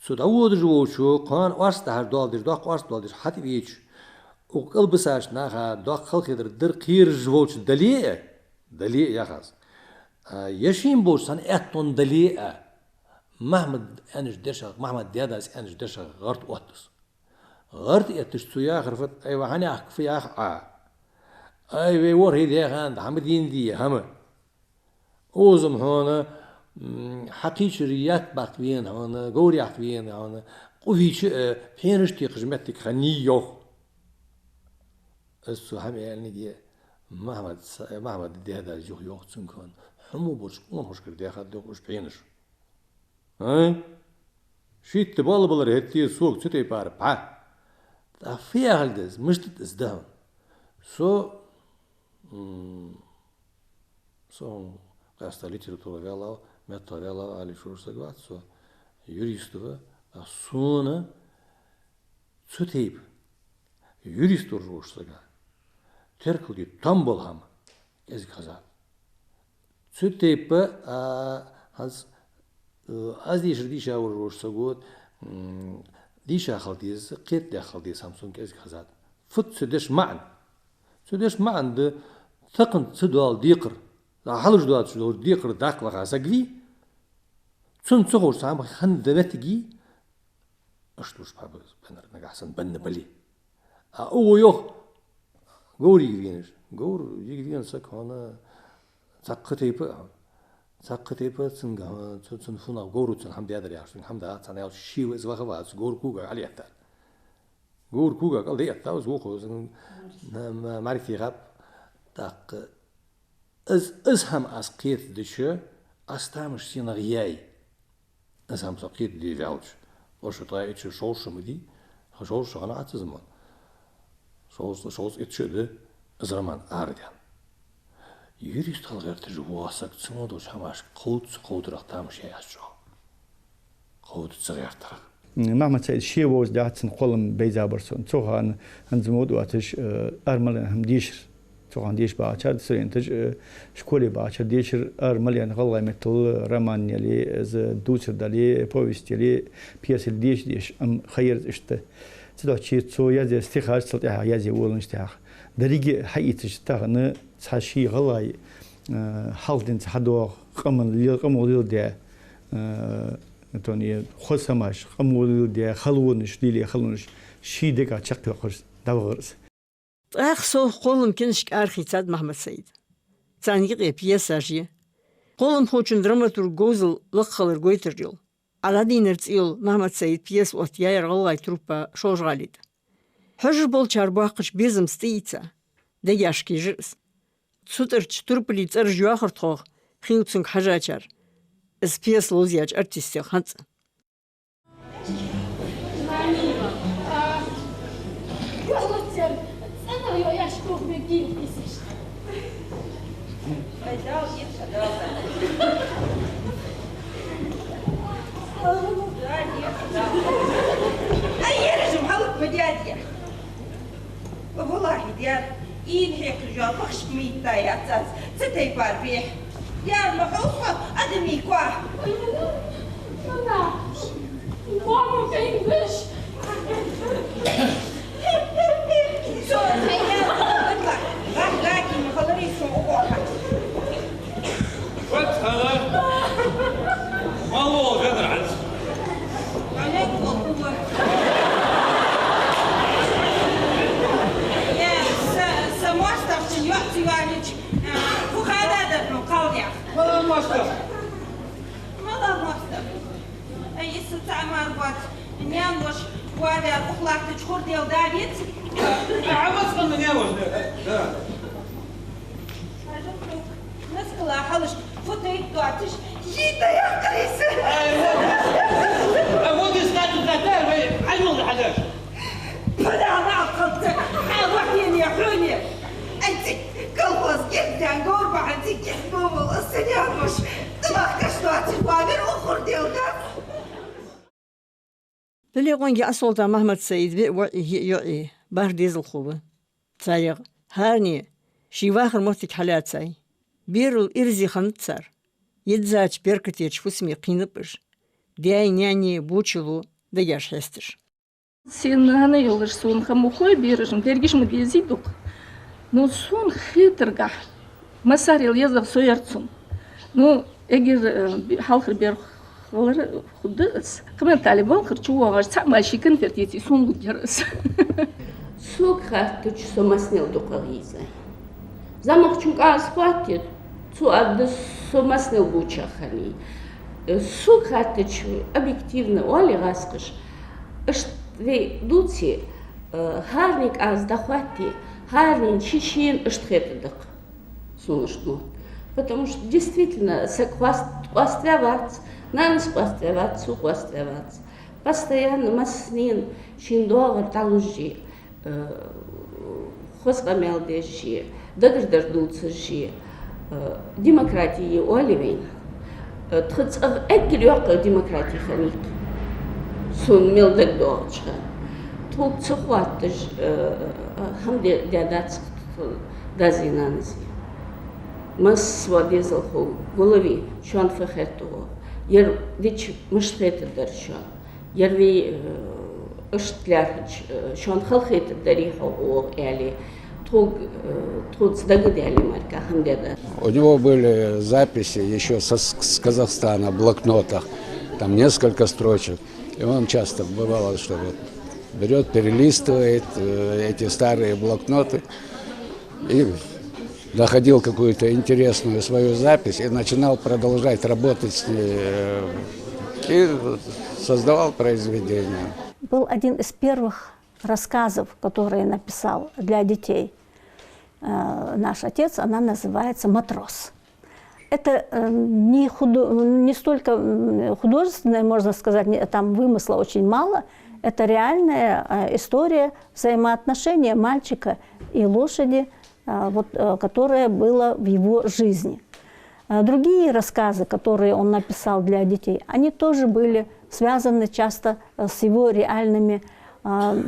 цу дӀаводаш волчо кхоана орц дахьаш доал деш, доккха орц доал деш хьатӀавеча, укх кӀалбисача наха доккха халахетар дар кхераш волча дале а, дале а яхаш. А, е шийна болча цхьан аьттонна дале а, Махьмада аьннача дешах, Махьмада даь-дас аьннача дешах гӀерта отт из. ГӀерта эттача цо яхар фуд: «Ай, ва хьанехк фу йоах Ӏа? Ай, вай ворхӀе даь хана хӀама дийна дий, хӀама?» Озам хьона, м, хьакхийчар етт баккха вена хьона, говр яккха вена хьона, къу вийча а, пхьенаш текхаш моттиг хиннай йоах. Из цо хӀама аьннадале, Махьмада са-, Махьмада даь-дас юха йоах цунга хьона: «Хьо мо болча къонахашкара даьхад йоах уж пхьенаш». Ай? Шийтта балбалар хӀетте сога цу тайпара пхьа. ТӀаккха фу яхилга да из, мишта да из да хьона? Со, м, со хьона къаьстта литература ваьлав, меттала ваьлав, али шура саг вац со, юрист ва, а сона цу тайпа юрист волча сага теркал де там бола хӀама кӀезига хезад. Цу тайпа, а, хӀанз, э, аз дешар дийша волаш волча саго, м, дийша хила деза, кхетадаь хила деза хӀама сона кӀезига хезад. Фуд цу деша маӀан? Цу деша маӀан да, такханца ца дола декхар, хьалаш доацаш дола декхар даккха лаха саг вий, цунна ца ховш цхьа хӀама хинна да моттиг, иштта луш пхьа ба, беннар нагахьа санна бенна бале. А укхо йоах, говр йига венаш. Говр йига вена саг хьона цхьаккха тайпа а, цхьаккха тайпа а цунга хьона, цу-, цун фунах говро цунна хӀама даьдар яхаш, цунга хӀама да, цхьан аьлча ше ва из ваха вац, говр кога кӀал этта. Говр кога кӀал да этта, из вокхо, м-, м-, мӀарга техаб. ТӀаккха из, из хӀама аз кхетадича, аз тамаш сенах яьй. Из хӀама со кхетаде ваьлча, оаша тӀа итт шу, шовзткъа шу ма дий, шовзткъа шу хиннавац из мо. Шовзткъа, шовзткъа итт шу да из роман арадаьнна. Юрист хила гӀерташ вола саг цу мо долча хӀамашка кховда ца кховдарах тамаш яьй аз чӀоагӀа. Кховда ца гӀертарах. Махьмад-Саида ше вовза дац, цун кхоллам бейза бар сона. Цу хана хӀанз мо доацаш, э, ара мел яьнна хӀама дешар. Цу хана деша багӀачар, студенташ, э, школе багӀачар дешар, ара мел яьнна гӀалгӀай меттала роман яле, из дувцар дале, повесть яле, пьеса яле, деша, деша, ам хайраз иштта. Цудухьа цо язъяь стихаш цул тӀехьагӀа язъе воланаш тӀехьагӀа. Деррига хьаийцача тахан цхьа ший гӀалгӀай, э, хьалха денз хьадоагӀа, къаман лел-, къамо леладаь, э, тон е хоза хӀамаш, къамо леладаь халонаш, лелае халонаш ший дега чакхйоаккхаш дӀавахар из. ТӀаккха со кхоллама книжкаш арахийцад Махьмад-Саида. Царна юкъе пьесаш я. Кхолламхочун, драматурга говзал лакххилар гойтар йола, «Ӏа дӀадийнар» цӀи йола Махьмад-Саида пьеса оттаяьяр гӀалгӀай труппа Шолжа-ГӀалий тӀа. Хьожаш болчар боаккхача безамца тӀаийца, дегашка ежар из. Цу тӀарча турпалий цӀераш йоахар тхога хийла цунга хьежачар, из пьеса ловзаеча артистех хӀанз а. Ай, ераш ма хьалха ма дядя. ВаллахӀи, дер, ийна хьекхаш йола бахьашка мийтта яц аз цу тайпара бехк. Дер, ма хьо укхо адамий коа. Мама, English. Со хьайна, валлахӀи, гӀах гаки ма хиларий со укхо. Вот хала. Мало венар хӀанз. Алейкум. Е, са, са моастагӀчун йоӀ ца йоалаеча, а, фу хала дар хьона кхалнех? Мала моастагӀа? Мала моастагӀа? Ай, из цхьа мара боаца. Наьна воша Ваьр ухлахтача хурдел да веци. А вот он мне вот, да. Наскала халаш футай доацаш, жида яккарис. А вот, а вот и статус татар, вы, а ну, хадаш. Пудана халца, а вот я не хуйне. Ацик колхоз гердан горба, ацик кихбовал, асаня муш. Тулах каш доацаш, ваьр ухурдел да. Пхьилекъонгий Ӏасолтан Махьмад-Саида виъ воӀи, йиъ йоӀи, барх дезалхо ва. Царех хӀаране ший вахара моттиг хьалаьцай. Берал ирзе хиннад цар. Йиззача беркатеча фусаме кхийнаб уж. Даьи наьнеи боча лу дегаш хьесташ. Сенна хӀана йолаш сона ха ма хой берашта, дерригаш ма дезий дукха. Ну, сона хетаргахьа, массарел езагӀа со яр цун. Ну, эггара, э, би-, хьалхара берх хилар хургда из. Кхыметтел балхара чувоагӀаш, цхьа мачи конфет еций, сона гуд яр из. Сога хаьттача, со массанел дукхагӀа йийзай. ЗӀамагӀчун кӀаза хоаттийта, цо аргда, со массанел бочагӀа хиннай. Э, сога хаьттача, объективно оале гӀаскхаш, иштта вай дувце, э, хӀаране кӀаза дӀахоатте, хӀаранена ший-шийна иштта хетаргда-кх. Сона иштта мо. Потому что, действительно, саг къоаст-, къоаставаь вац, нанас къоаставаь вац, цо къоаставаь вац. Постоянно массанена шийна доагӀар дӀалуш, э, хоза къамаьл деш, дагардар дувцаш, э, демократи я оале вайна. Э, тха цӀагӀа эггара йоккха демократи хиннай-кх, сона мел дагадоагӀача хана. Тхога ца хоатташ, э, хӀама де-, даь дац-кх тха дази нанази. Массавола дезалхо, головы, шоана фу хетт оаха? Ер дича мишта хетаргдар шоана? Ер вай, э, иштта лаьрхӀача, э, шоана хала хетаргдарий хьогӀ оаха, аьле, тхога, э, тхоца дагадаьле мара хӀама даь дац. У него были записи ещё со, с, с Казахстана в блокнотах, там несколько строчек. И он часто, бывало, что вот берёт, перелистывает, э, эти старые блокноты и находил какую-то интересную свою запись и начинал продолжать работать с ней, э, и создавал произведения. Был один из первых рассказов, которые написал для детей, э, наш отец, она называется «Матрос». Это, э, не худо-, не столько, м, художественное, можно сказать, не, там вымысла очень мало. Это реальная, э, история взаимоотношения мальчика и лошади, э, вот, э, которое было в его жизни. Э, другие рассказы, которые он написал для детей, они тоже были связаны часто, э, с его реальными, э,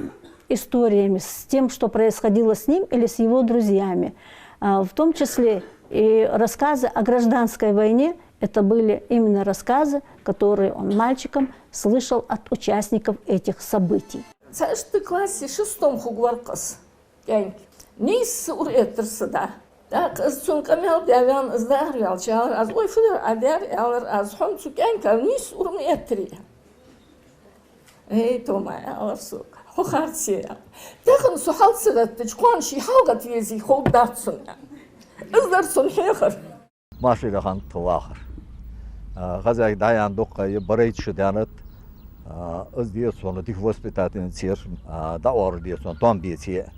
историями, с тем, что происходило с ним или с его друзьями. А, в том числе и рассказы о гражданской войне, это были именно рассказы, которые он мальчиком слышал от участников этих событий. Цхьаьшта классе шестом хургвар-кх из, кӀаьнк. Нийсса ура эттар са да. ТӀаккха из цунна къамаьл даь ваьнна, из дӀаараваьлча, аьлар аз: «Ой, фу дар Ӏа даьр?» — аьлар аз. «Хьона цу кӀаьнка нийсса ура ма эттарий?» «Эй, Тома, — аьлар сога, — хьо харц я». Тахан со хьал ца гӀеттача, кхоана ше хьалгӀатта везий ховргдац сона. Из дар цун хьехар. Машера хиннад тха вахар. А, хозяйка дӀаяьнна дукха я, барайтта шу даьннад. А, из деза сона дика воспитательница яр, а, дӀаоалар деза сона, том беце.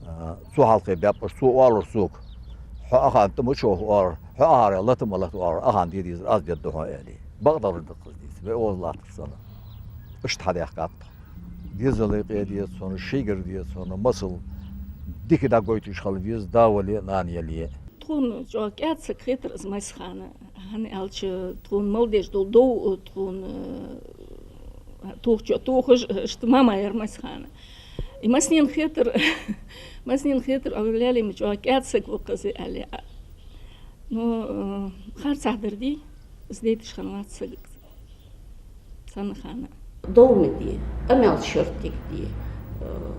А, цо хьалхе баьб уж, цо оалар сога: «Хьо аханна тӀа ма чохь оалар, хьо ахара лата ма лата оалар, аханна де дезар аз дергда хьона», — аьле. Бакъдар да-кх из дийца, вай оза латтар санна. Иштта хьадаьхкад тхо. Дезала къе деза сона, шийгара деза сона, масал дика дӀагойташ хила веза, да вале а, нана яле а. Тхона чӀоагӀа кӀаьда саг хетар из Майсхана. ХӀана аьлча, тхона мел деш дола дов, тхона, э, тохачоа тохаш, э, иштта мама яр Майсхана. И массанена хетар, массанена хетар, Ӏа валлале ма чӀоагӀа кӀаьда саг ва-кх из, аьле. Ну, э, харцахьа дар дий, из дайташ хиннавац саг санна хана. Дов ма де, къамаьл шортига де. Э,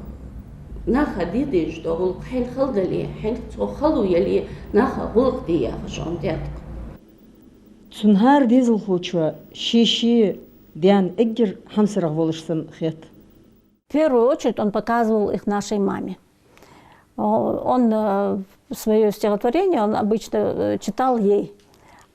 наха де дезаш дола гӀулакх хьайна хала дале, хьайна цох хало яле, наха гӀулакх де яхаш Ӏомадаьд-кх. Цун хӀара дезалхочоа ший-ший даьна эггара хьамсарагӀа волаш санна хет. В первую очередь он показывал их нашей маме. О-, он, э, своё стихотворение он обычно, э, читал ей.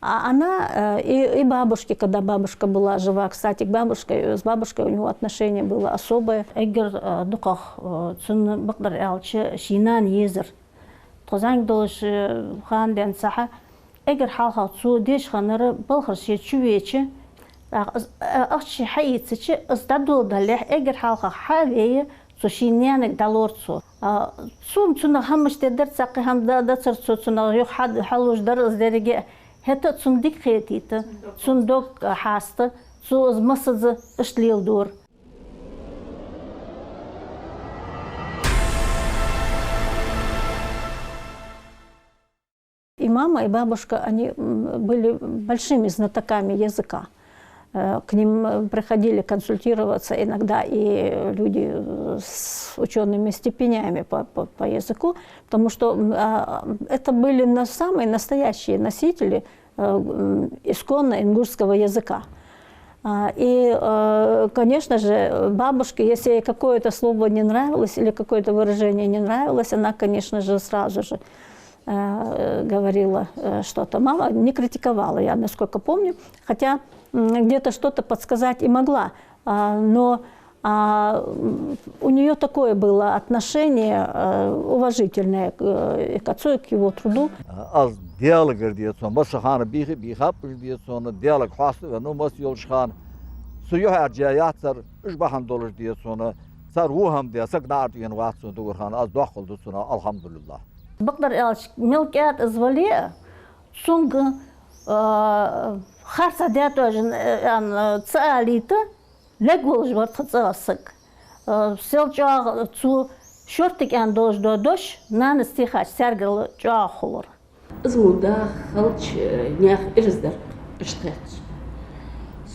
А она, э, и, и бабушке, когда бабушка была жива, кстати, к бабушке, с бабушкой у него отношение было особое. Эггара, э, дукхагӀа, э, цунна, бакъдар аьлча, ший нана езар. Тхо зӀамига долаш, э, хана денз цхьа, эггара хьалха цо деш хиннар, балхара ше чувеча, тӀаккха из, э, ахча ше хьаийцача, из дӀадоладалехь, эггара хьалха хьа а вея, цо ший наьнага дӀалора цо. А, цо цунах хӀама мишта дар, цхьаккха хӀама да-, дацар цо, цунах юха хьа-, хьалуш дар из деррига. ХӀаьта а цунна дика хетийта, цун дог хьаста, цо из массаза иштта леладора. И мама, и бабушка, они, м, были большими знатоками языка. Э, к ним, э, приходили консультироваться иногда и люди, э, с учёными степенями по, по, по языку, потому что, м, а, это были на-, самые настоящие носители, э, м, исконно ингушского языка. А, и, э, конечно же, бабушке, если ей какое-то слово не нравилось или какое-то выражение не нравилось, она, конечно же, сразу же, э, говорила, э, что-то. Мама не критиковала, я насколько помню, хотя, м, где-то что-то подсказать и могла, а, но, а, м, у неё такое было отношение, э, уважительное к, э, к отцу и к его труду. Аз Даьлагара, децо, масса хана бийха-, бийхаб уж, децо, Даьлага хьаста венав масса йолча хана. Цу юхьа жа яцар, уж бахьан долаш, децо, цар во хӀама де, саг наӀарга вена вац цун дугар хана, аз доккхал ду цунах, алхьамдулиллахӀ. Бакъдар аьлча, мел кӀаьда из вале а, цунга, а, харцахьа даьтожан, а, ца алийта, лергволаш вар тха цӀагӀа саг. А, сел чӀоагӀа цо шортта кӀаьнк долаш дола дош, нанас техача, царгара чӀоагӀа хулар. Из мо даха хилча, наьха ираз дар иштта хет.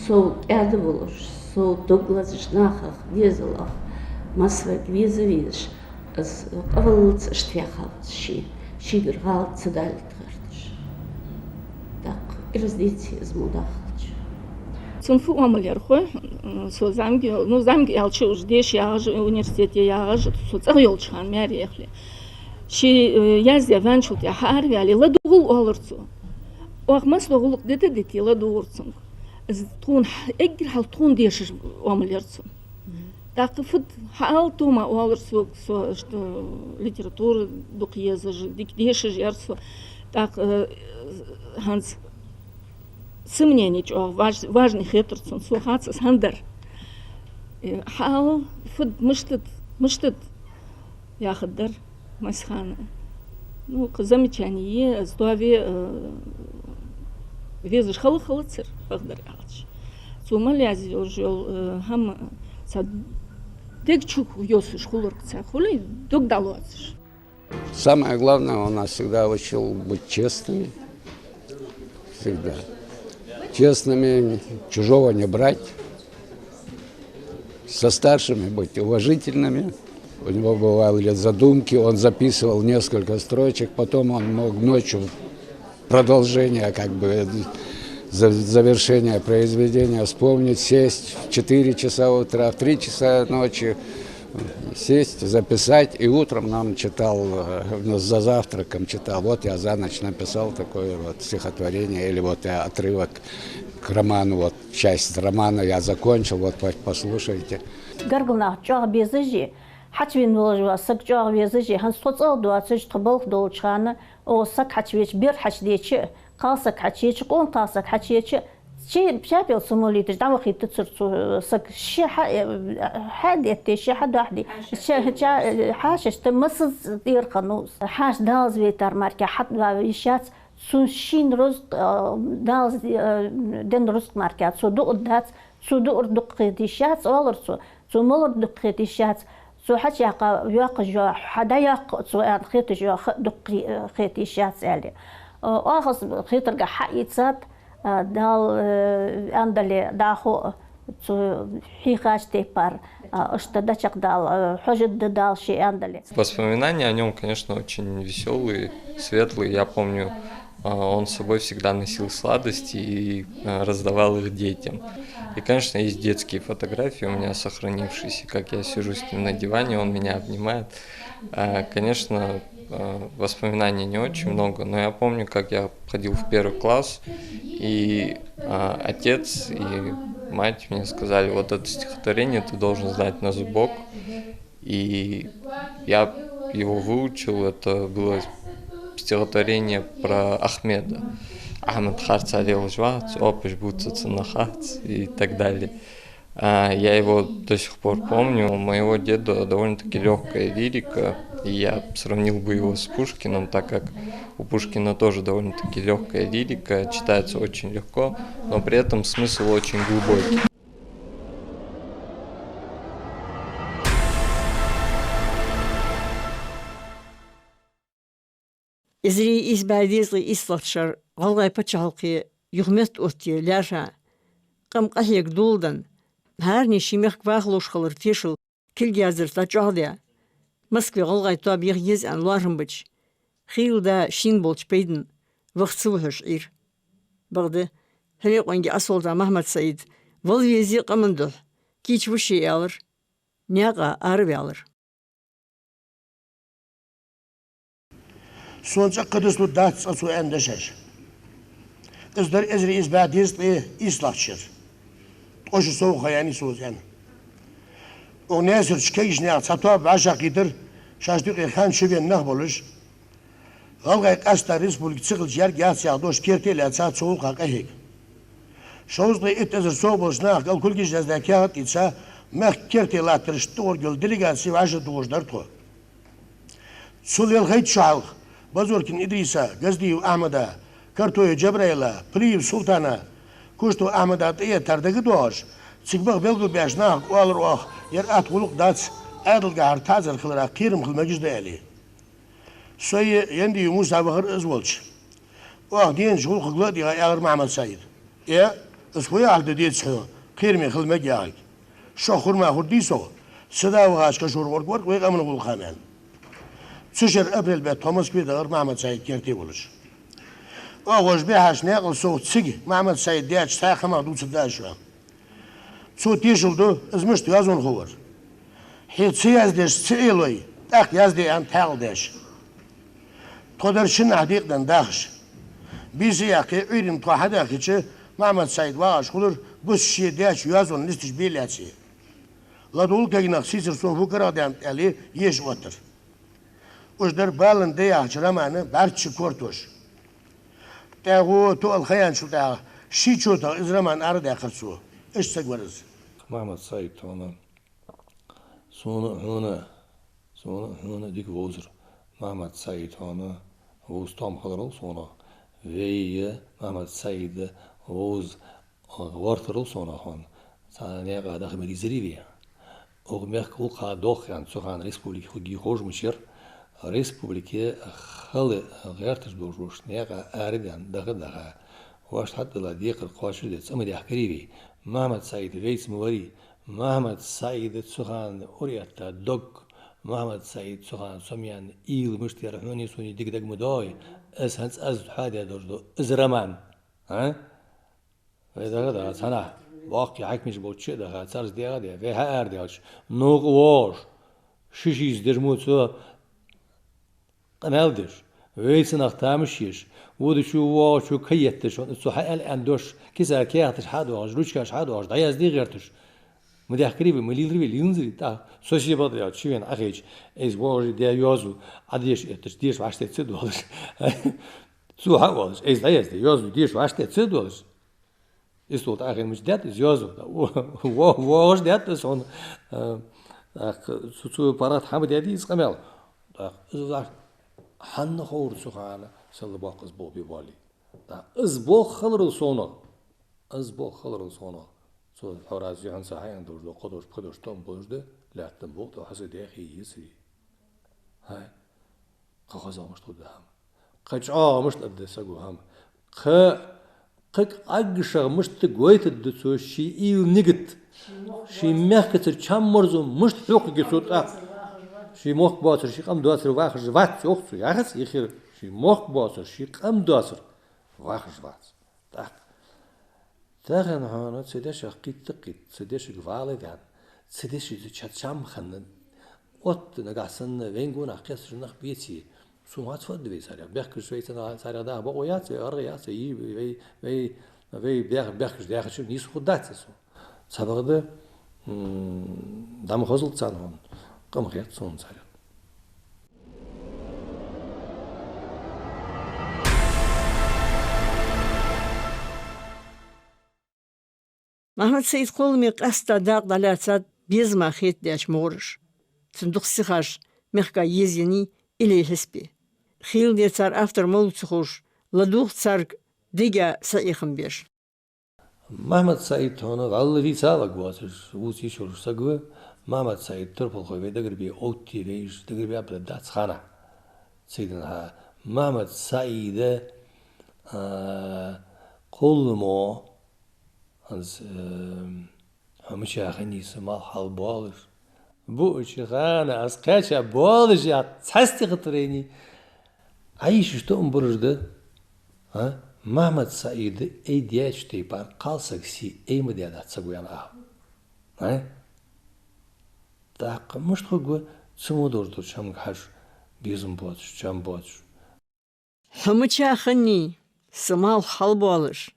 Сов кӀаьда волаш, сов дог лазаш, нахах, дезалах, массаварга веза везаш, из къаваллалца иштта ваьхав ше, шийгара гӀалат ца далийта гӀерташ. ТӀаккха ираз деце из мо даха хилча. Цун фу оамал яр хой, м, со зӀамига, ну, зӀамига аьлча уж деша ягӀаш, университете ягӀаш, со цӀагӀа йолча хана маьре яхале. Ше, э, яздаь ваьнначул тӀехьа хьаараваьле, ладувгӀал, оалар цо. Оаха масса дола гӀулакх дита а дите, ладувгӀар цунга. Из тхона хьа-, эггара хьалха тхона дешаш оамал яр цун. ТӀаккха фуд хьаала тома, оалар сога, со иштта литература дукха езаш, дика дешаш яр со. ТӀаккха, э, хӀанз сомнени чӀоагӀа важ-, важни хетар цунна, цо хац из хӀана дар. Э, хьаала, фуд, мишта да, мишта да яхар дар. Масса хана, ну, кхы замечани е, аз тоаве, э, везаш хала-халацар, бакъдар аьлча. Цо мел язъеш йола, э, хӀама цхьа дег чу йоссаш хулар, цхьа хуле дог дӀалоацаш. Самое главное, он нас всегда учил быть честными. Всегда. Честными, чужого не брать. Со старшими быть уважительными. У него бывали задумки, он записывал несколько строчек, потом он мог ночью продолжение, как бы, за-, завершение произведения вспомнить, сесть в четыре часа утра, в три часа ночи, сесть, записать, и утром нам читал, э, ну, за завтраком читал. Вот я за ночь написал такое вот стихотворение, или вот я отрывок к роману, вот часть романа я закончил, вот по-, послушайте. Гаргара нах чӀоагӀа безаш я, хьачувена волаш вола саг чӀоагӀа везаш я, хӀанз тхо цӀагӀа доацаш, тха балха долча хана, о, саг хьачувеча, бер хьачудеча, кхалсаг хьачуеча, къона кхалсаг хьачуеча, Чи пчапел самолеташ дӀавахийтацар цу саг. Ше хьа-, э, хьадетте, ше хьадохьде. Ше, ша-, э, хьаьшашта массаза тӀера хиннав. Хьаьша далазвайтар мара хьатӀавала йиш яц, цун шийна рузкъ, э, далаз-, э, денна рузкъ мара цо дуаргдац, цо дуар дукха хета йиш яц, оалар цо. Цо малар дукха хета йиш яц, цо хьачуяккха йоаккхаш йола хьа дӀаяккха цо аьнна хеташ йола ха дукха хи-, хета йиш яц аьле. Оаха из хетаргахьа хьаийцад, а, Дала, э, аьнна дале, дӀахо а цо хьийхача тайпара, а, иштта дӀачакхдала, э, хьожаргда Дала ше аьнна дале. Воспоминания о нём, конечно, очень весёлые, светлые. Я помню, А, он с собой всегда носил сладости и, а, раздавал их детям. И, конечно, есть детские фотографии у меня сохранившиеся, как я сижу с ним на диване, он меня обнимает. А, конечно, Э, воспоминаний не очень много, но я помню, как я ходил в первый класс, и а, отец и мать мне сказали: «Вот это стихотворение ты должен знать на зубок». И я его выучил, это было стихотворение про Ахмеда. Ахмед харца лелаш вац, опаш буца цунна хац и так далее. А, я его до сих пор помню. У моего деда довольно-таки легкая лирика, и я сравнил бы его с Пушкиным, так как у Пушкина тоже довольно-таки легкая лирика, читается очень легко, но при этом смысл очень глубокий. Эзар ийс бӀаь дезткъеи ийслагӀча шера ГӀалгӀай паччахьалкхе юхаметта оттае лаьрхӀа, къам къахьега доладенна, хӀаране ший мехка вахалуш хилар тешал кулг яздарца дӀачӀоагӀдаь, Москве гӀалгӀай тоаба яха еза аьнна лоархӀам бича, хийла да шийна болча пайдана ваха ца вухьаш Ӏийра. Бакъда, хьалкъонгий Ӏасолта Махьмад-Саида вала везе къаман духьа, кийча вуше аьлар, наькъа араваьлар. Сона цӀаккха дицлургдац цкъа цо аьнна дешаш. Из дар эзар ийс бӀаь дезткъеи ийслагӀча шера. Ткъо шу сов ха яьннай цо из аьнна. Укх Наьсарча кагийча наьха цхьа тоаба вӀашагӀкхийттар, шоашта юкъе ханна чувена нах болаш, гӀалгӀай къаьстта республика ца хилча яьрга яц яха дош керте а лаьца, цу гӀулакха къахьега. Шовзткъеи итт эзар сов болча наха кӀал кулгаш яздаь каьхат а ийца, мехка керте латтараш тӀагӀоргйола делегаци вӀашагӀтохаш дар тхо. Цул ялхайтта шу хьалха Базоркин Идриса, Газдиев Ахьмада, Картоев Джабраила, Плиев Султана, Куштов Ахьмада тӀаэттар дагадоагӀаш, цига баха белгалбаьча нахага оалар оаха, ер атта гӀулакх дац, Ӏаьдалгахьара таӀазар хиларах кхерам хила мегаш да аьле. Со е Яндиев Муса вахар из волча. Оаха денача гӀулакхага ла а дийгӀа, аьлар Махьмад-Саида: «Э, из фу яхилга да деза хьона, кхераме хила мег яхилга? Шох хурма хургдий сох? Са да вахача кашора гӀоргвар-кх вай къаман гӀулакха», — аьнна. Цу шера апрель бетта тхо Москве дахар Махьмад-Саид керте волаш. Оаха вож бӀехача наькъал совгӀа цига Махьмад-Саид даьча цхьа а хамах дувцаргда аз шоана. Цо тешал ду, из мишта йоазон ховар. Хье ца яздеш ца элой, тӀаккха язде аьнна таькъал деш. Тхо дар шиннахьа декъаденна дахаш. Бийса яьккхе, Ӏуйранна тхо хьадаьхкача, Махьмад-Саид вагӀаш хулар, бус ше даьча йоазон листаш бе лаьце. «ЛадувгӀал, кагий нах, сийсара сона фу карагӀдаьннад», — аьле, еша оттар. Уж дар «Бала даь» яхача романа бӀарчча кортош. ТӀехьагӀа тоъал ха яьнначул тӀехьагӀа ший чотах из роман арадаьккхар цо. Иштта саг вар из. Махьмад-Саид хьона, сона а хьона, сона а хьона дика вовзар. Махьмад-Саид хьона вовза тоам хиларал сона, вай Махьмад-Саида вовза гӀертарал сона хьона, цхьан наькъа даха мегийзарий вай. Укх мехка гӀулакха дохаенна цу хана республике хургья ховш ма яр. Республике хала гӀерташ долаш наькъа арадаьнна даха-даха, вӀаший хьатӀадилла декхар кхоачашде цӀа ма даьхкарий вай. Махьмад-Саид вайца ма варий. Махьмад-Саида цу хана ураэтта дог, Махьмад-Саид цу хана цомъяьнна уйла мишта яр хьонеи сонеи дика дага ма догӀий. Из хӀанз аз хьоадаь долаш да из роман. А? Вай даха а даха, цхьаннахьа боккхий хьакимаш болча а даха, царца дегӀа а даь, вай хьаарадаьлча, новкъа воагӀаш, ши-шийтта деш мо цо къамаьл деш, вайца нах тамаш еш, водачо воагӀачо кай етташ, цо хьааьнна аьнна дош кисара каьхаташ хьадоагӀаш, ручкаш хьадоагӀаш, дӀаязде гӀерташ. Ма даьхкарий вай, ма леларий вай, леланзарий тӀаккха. Со се бакъда аьлча, ши вена Ӏохайча, из воагӀаш даь йоазув Ӏодеша этташ, деша вӀаштӀехьа ца доалаш. Цо хьаоалаш, из дӀаязде йоазув деша вӀаштӀехьа ца доалаш. Из тӀа Ӏохайна мича даьд из йоазув? ВоагӀаш даьд из хьона. ТӀаккха цу, цу паргӀата хӀама даьдий из къамаьл? ТӀаккха из хьанна ховра цу хана сел боккха из болх бе боаллий? ТӀаккха из болх хиларал сона, из болх хиларал сона, цо хьо раз юхьанца хьааьнна долаш да, кхо дош, пхи дош тоам болаш да, лаьттан букъ тӀа хьо са даьхе йицарий. ХӀай, кхы хозагӀа мишта хургда хӀама? Кхы чӀоагӀа мишта аргда саго хӀама? Кхы, кхы кӀаггашагӀа мишта гойтаргда цо ший уйла, нигат? Ший мехкацара чам-марзо мишта хьокхаргья цо тӀаккха? Ший мохк боацар, ший къам доацар вахаш вац, йоах цо, яхац, ихир, ший мохк боацар, ший къам доацар вахаш вац. ТӀаккха тахан хьона цу дешах кхийтта-кхийтта, цу дешага вала а ваьнна, цу дешаца ча-, чам хинна, отта нагахьа санна вайна гонахьа кхесташ нах беце, Цунга хьацфадда вай царех. Бехкаш вай царех, царех даха бокъо яц, вай аргӀа яц, вай, вай, вай, вай бех-, бехкаш дахача нийса хургдац сона. Цхьабакъда, м, дӀа ма хозалда царна хьона, къа ма хетта сона царех. Махьмад-Саида Кхолламе къаьстта дакъа дӀалаьцад безама хетадаьча мугӀараш. Цун дукха стихаш мехка езаеннай Илий хьисапе. Хийла де цар автор малав ца ховш, ладувгӀа царга дега саӀехам беш. Махьмад-Саид хьона вӀалла вийца варг воацаш, вувцаш йолаш саг ва. Махьмад-Саид турпалхой вай дагарбе оттаве вайш, дагарбаь а баьб дац ханахь. Цигахьа Махьмад-Саида, а, Кхолламо, аз, э, хьо мича хиннай, са малх хьалбоалаш. Буача хана аз кхаьча боалаш яха цхьа стих тӀарайнай. Ӏайшаш тоам бараш да, а? Махьмад-Саида айдаьча тайпара кхалсага сий ай ма даьдац саго яна аха. А? ТӀаккха мишта хургва, цу мо долаш долча хӀаманга хьажа, безам боацаш, чам боацаш. Хьо мича хиннай, са малх хьалбоалаш,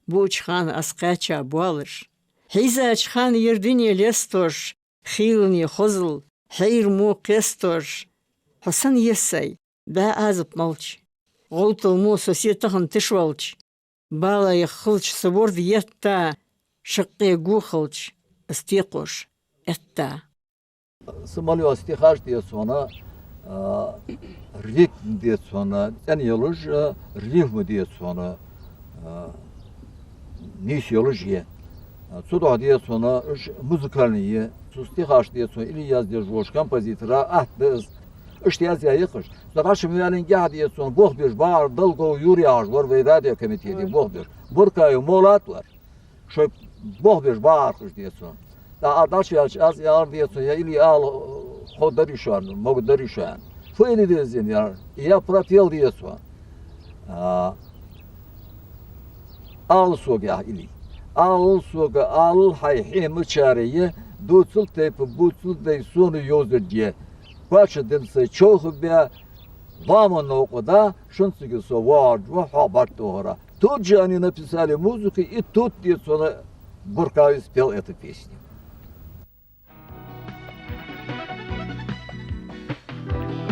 буача хана аз кхаьча боалаш. Хьийзача хана ер дуне лестош, хийлане хозал, хьайра мо кхестош. Хьо сенна ессай, бӀаь Ӏазап малча, гӀовтал мо со се тахан тишвалча, бала яха хилча са ворда етта, шаккхе го хилча, аз текхош этта. Са мел йола стихаш деций хьона, а, ритм деций хьона, цӀена йолаш, а, рифма деций хьона, а, нийса йолаш я. А, цудухьа деций хьона уж музыкальни я. Цу стихаш деций хьона Илий яздеш волча композитора атта да из. Иштта язъяь я-кх уж. Цу дӀачу ма ваьллинге деций хьона, болх беш багӀар Долгов Юра яхаш вар вай радиокомитете болх беш. Буркаев Молат вар. Шоай болх беш багӀар-кх уж деций хьона. ТӀаккха дӀачу ваьлча аз аьлар деций хьона: «Я Илий, ала, ховргдарий шоана, могаддарий шоана?» Фу Илий деза яр, я пропел деций хьона. А, ала сога, яхар Илий. Ала сога, ала хьай хье мичара я, дувцал тайпа, бувцал дай, сона йовзаргья. Кхоачашденна сай човха баь, лоаман новкъа да, шун цига со воагӀаргва хьох бӀарг тохара. Тут же они написали музыку, и тут деций хьона Буркаев спел эту песню.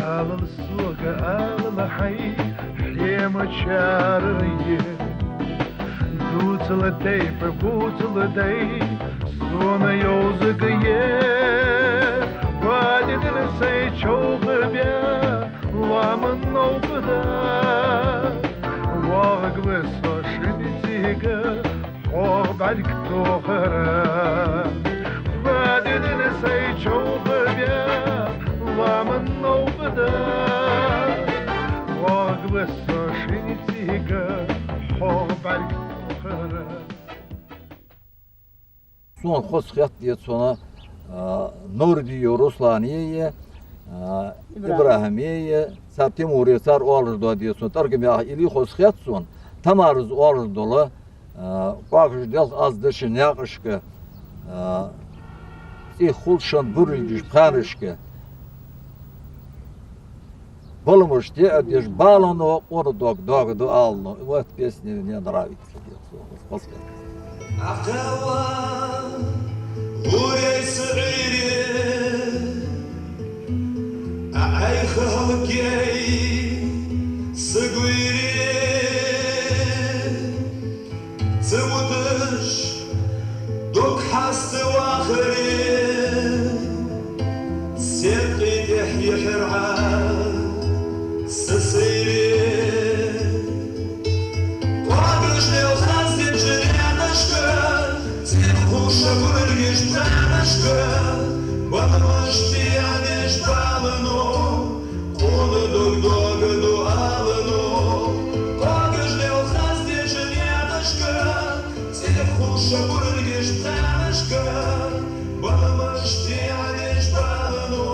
Алал сога, алал хьай хье мичара я, дувцал тайпа, бувцал дай, сона йовзаргья. Кхоачашденна сай човха баь, лоаман новкъа да, воагӀаргва со шун цига хьох бӀарг тохара. Кхоачашденна сай човха баь, лоаман новкъа да, воагӀаргва со шун цига хьох бӀарг тохара. Сона хоза хет деций хьона, а, Нурдиев Руслане а, а, ИбрахӀиме а, цар Тимуре, цар оалаш дола деций хьона, тӀаргамех Илий хоза хет сона, Тамарас оалаш дола, а, «Кхоачашделх аз деча наькъашка», а, «ЦӀиххулл шун бурилгаш пхаьнашка», «Баламаш теӀадеш балано, къона дог догаду алано». Вот песня мне нравится. Ӏакхелла гӀурай са Ӏуйре, Ӏайха хӀалакьяй са гуйре. Ца вуташ дог хьаста вахаре, сепкъий тӀехьа йихьар Ӏа са сайре. Кхоачашделх аз деча наькъашка, цӀиххулл шун бурилгаш пхаьнашка, баламаш теӀадеш балано, къона дог догаду алано. Кхоачашделх аз деча наькъашка, цӀиххулл шун бурилгаш пхаьнашка, баламаш теӀадеш балано,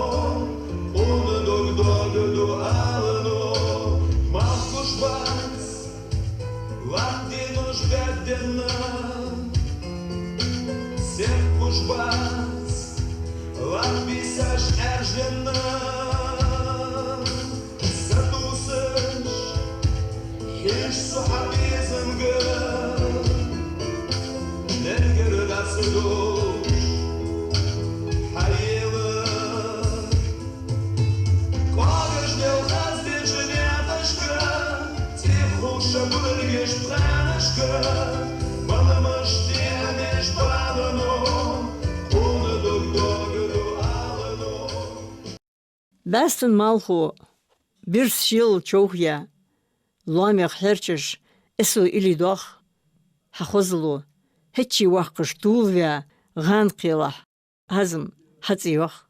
къона дог догаду алано. Малх гуш бац, латташ баьденна, сепкъ гуш бац, латташ Ӏаьрженна. Са дус Безамга лергара дӀа ца долаш, хьаела. КӀоагаш дел хаздеча наькъашка, тӀехуша булгаш пхьанашка, маламаш тӀемеш балано, хьона дог догадо алано. БӀаьстан малхо, бирса шелал човхаяь, лоамех хьерчаш, эсо илли доах хьа хозало, хӀеччий ваккхаш тувлаваь, гӀан кхелахь хӀазам хьацӀийоах.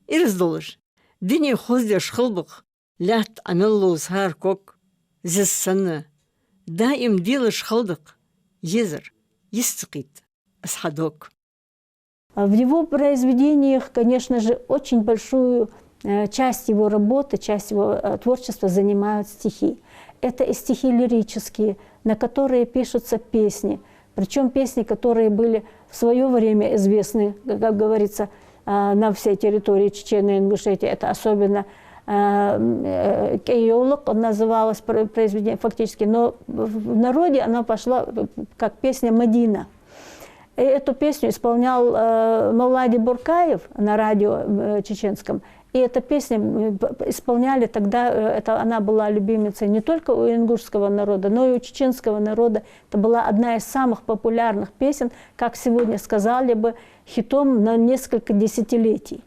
Ираз долаш, дуне хоздеш хилба-кх, лаьтта Ӏа мел ловза хӀара ког, зиза санна, даим делаш хилда-кх, езар йист ца кхийтта аз хьа дог. В его произведениях, конечно же, очень большую, э, часть его работы, часть его, э, творчества занимают стихи. Это и стихи лирические, на которые пишутся песни. Причём песни, которые были в своё время известны, как говорится, а, на всей территории Чечено-Ингушетии. Это особенно, а, м, э, «Кей йовлакъ» называлось про-, произведение фактически, но в, в народе она пошла, э, как песня «Мадина». И эту песню исполнял, э, Мавлади Буркаев на радио, э, чеченском. И эта песня, м, п-, п-, исполняли тогда, э, это она была любимицей не только у ингушского народа, но и у чеченского народа. Это была одна из самых популярных песен, как сегодня сказали бы, хитом на несколько десятилетий.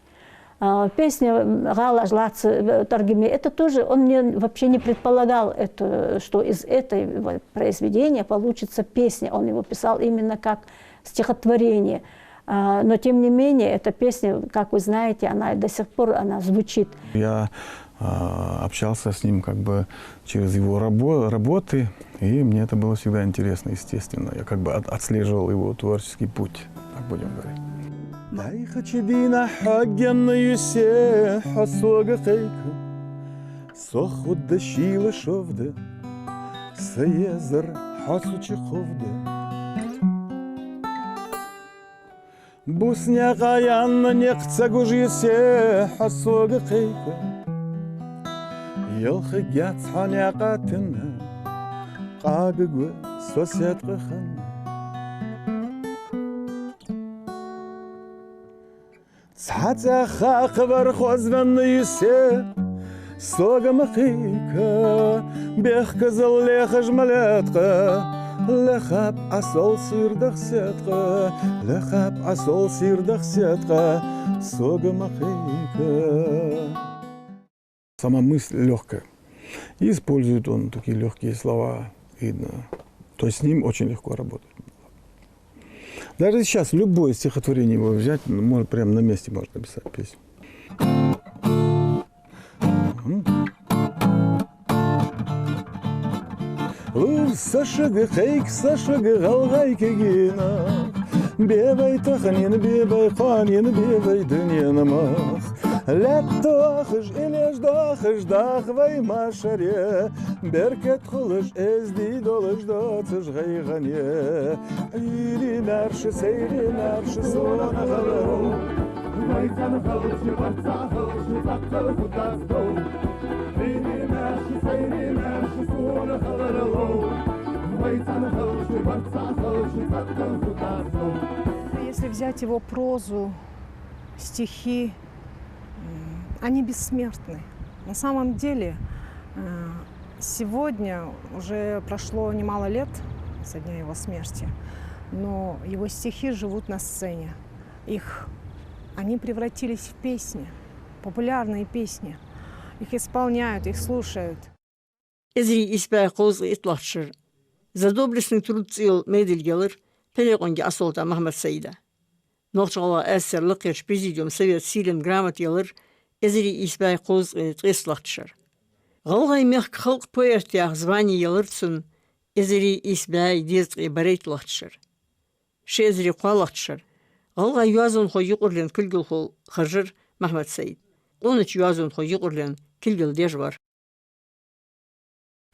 А, песня, м, «ГӀалаш лаца, э, тӀаргаме», это тоже, он не, вообще не предполагал это, что из этого произведения получится песня. Он его писал именно как стихотворение. А, но тем не менее, эта песня, как вы знаете, она до сих пор, она звучит. Я, а, общался с ним как бы через его рабо-, работы, и мне это было всегда интересно, естественно. Я как бы от-, отслеживал его творческий путь, так будем говорить. Дайхача дийнахьа хьогенна юсе хьо сога кхайка, со хургда шийла шовда, са езар хьо цу чу кхувда. Бус наькъа яьнна никъ ца гуш юсе хьо сога кхайка, ялх хиггьяц хьо наькъа тинна, къагагва со седкъа хинна. Цхьа цӀаьхха кхы вар хозавенна юсе сога ма кхайка, бехказал лехаш ма лаьтта-кх, лехаб Ӏа сол сийрдах седкъа, лехаб Ӏа сол сийрдах седкъа, сога ма кхайка. Сама мысль лёгкая. И использует он такие лёгкие слова. И, да. То есть с ним очень легко работать. Даже сейчас любое стихотворение его взять, ну, может, прямо на месте можно написать песню. Мгм. Лув са шуга, кхайк са шуга, гӀалгӀай кагийнах, бе вай тахан, бе вай кхоана, бе вай дунен мах. Лаьтта доахаш, илеш доахаш, даха вай машаре, беркат хулаш, эздий долаш доацаш гӀайгӀане. Ӏуйре маьрша, сайре маьрша, сона хала. Вай цӀена халча, барт цхьа халча, цӀаккха хутац дов. Ӏуйре маьрша, сайре маьрша, сона хала лов. Вай цӀена халча, барт цхьа халча, цӀаккха хутац дов. Если взять его прозу, стихи, м, они бессмертны. На самом деле, э, сегодня уже прошло немало лет со дня его смерти, но его стихи живут на сцене. Их, они превратились в песни, популярные песни. Их исполняют, их слушают. Эзар ийс бӀаь кхузткъеи итталагӀча шера «За доблестный труд» цӀи йола майдилг елар Пхьилекъонгий Ӏасолта Махьмад-Саида. Нохч-ГӀалгӀай АССР лакхерча президиума Совета сийлен грамота елар эзар ийс бӀаь кхузткъеи ткъесталагӀча шера. ГӀалгӀай мехка халкъа поэт яха звани елар цунна эзар ийс бӀаь дезткъеи берхӀитталагӀча шера. Ши эзар кхоалагӀча шера гӀалгӀай йоазонхой юкъарлен кулгалхо хержар Махьмад-Саид. Къонача йоазонхой юкъарлен кулгал деш вар.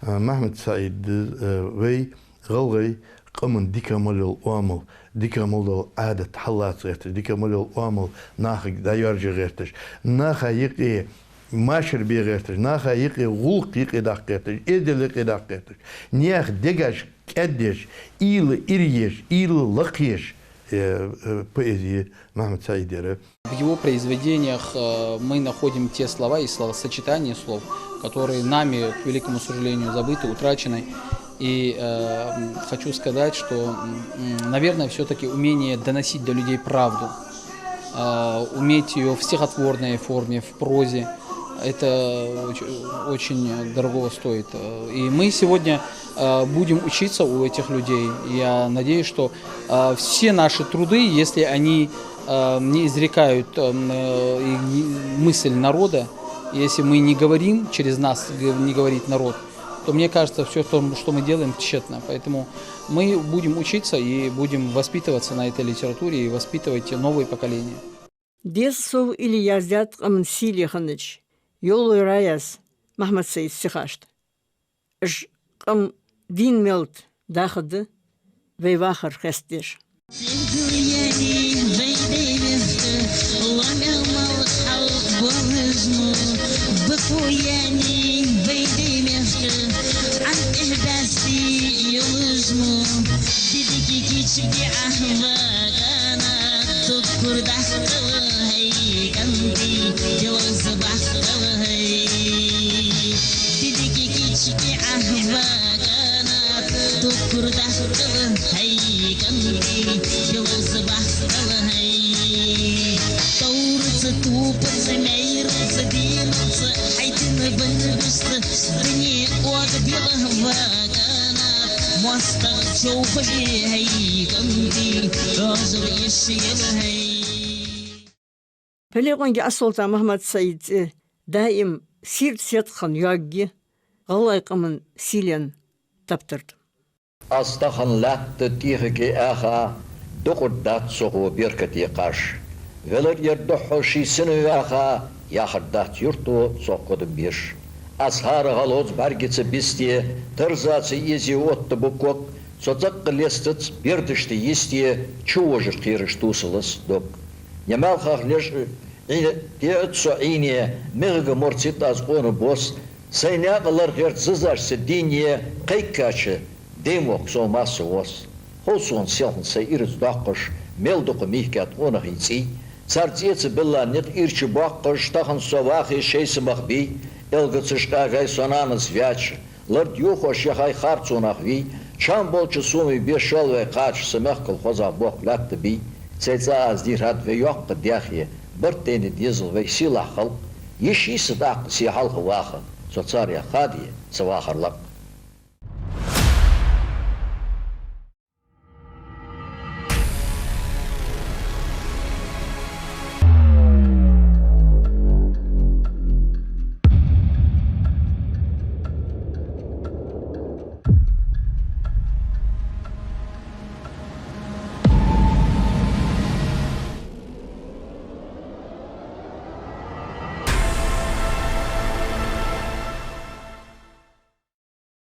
Махьмад-Саид, э, вай гӀалгӀай къаман дика мел йола оамал, дика мел дола Ӏадат хьаллаца гӀерташ, дика мел йола оамал нахага дӀайоаржа гӀерташ, наха юкъе Машар бе гӀерташ, наха юкъе гӀулакх юкъе даккха гӀерташ, эздел юкъе даккха гӀерташ, наьха дегаш кӀаьддеш, уйла ира еш, уйла лакхъеш, э, э, поэзи Мухьаммад СаӀидера. В его произведениях, э, мы находим те слова и словосочетания слов, которые нами, к великому сожалению, забыты, утрачены. И, э, м, хочу сказать, что, м, м, наверное, всё-таки умение доносить до людей правду, э, уметь её в стихотворной форме, в прозе, это оч-, очень дорогого стоит. Э, и мы сегодня, э, будем учиться у этих людей. Я надеюсь, что, э, все наши труды, если они, э, не изрекают, э, м, э, и не-, мысль народа, если мы не говорим через нас, г-, не говорит народ, то, мне кажется, всё то, что мы делаем, тщетно. Поэтому мы будем учиться и будем воспитываться на этой литературе и воспитывать новые поколения. Деза сов илли яздаьд къаман сийле хиннача Йовлой Раяза Мухьаммад-Саида стихашта. Уж къаман дийна мел да даха да вай вахар хестадеш. Пхьилекъонгий Ассолтан Мухьаммад-Саида цӀи даим сийрда седкъа хинна йоагае гӀалгӀай къаман сийлен таптар тӀа. Аз тахан лаьтта тӀехьагӀа аьха, дукхагӀа дац цо хьо беркате кхаш. Велар ер духхьал ший сина ваьха, яхар дац юрто цох кодам беш. Аз хӀара гӀалгӀаза бӀаргаца бисте, тарзаца эзе отта буквак, со цӀаккха лестац бердашта йисте, чувожар кхераш тусалас дог. Е маьлхах леш Ӏи-, тӀеӀац со Ӏийне, мехка морцит аз къона бос, сай наькъа лар гӀерт зазаш са дийне, кхайкача даймохк со масса вос. Хов сона селхан сай ираз доккхаш, мел дукха мийхкет къонахий цӀий. Цар цӀеца билла никъ ирча боккхаш, тахан со вахе шайса мах бий, элгацаш къагай со нанас ваьча. Лард юхош яхай харцонах вий, чам болча сомий бе шолвай кхача са мехкал хоза боккха лаьтта бий. Цай цӀа аз дийрад вай йоккха даьхе, барт тайна дезал вай сийлахь халкъ. Йиш йий са тӀаккха се хьалха ваха, со царех хадае са вахар лакха.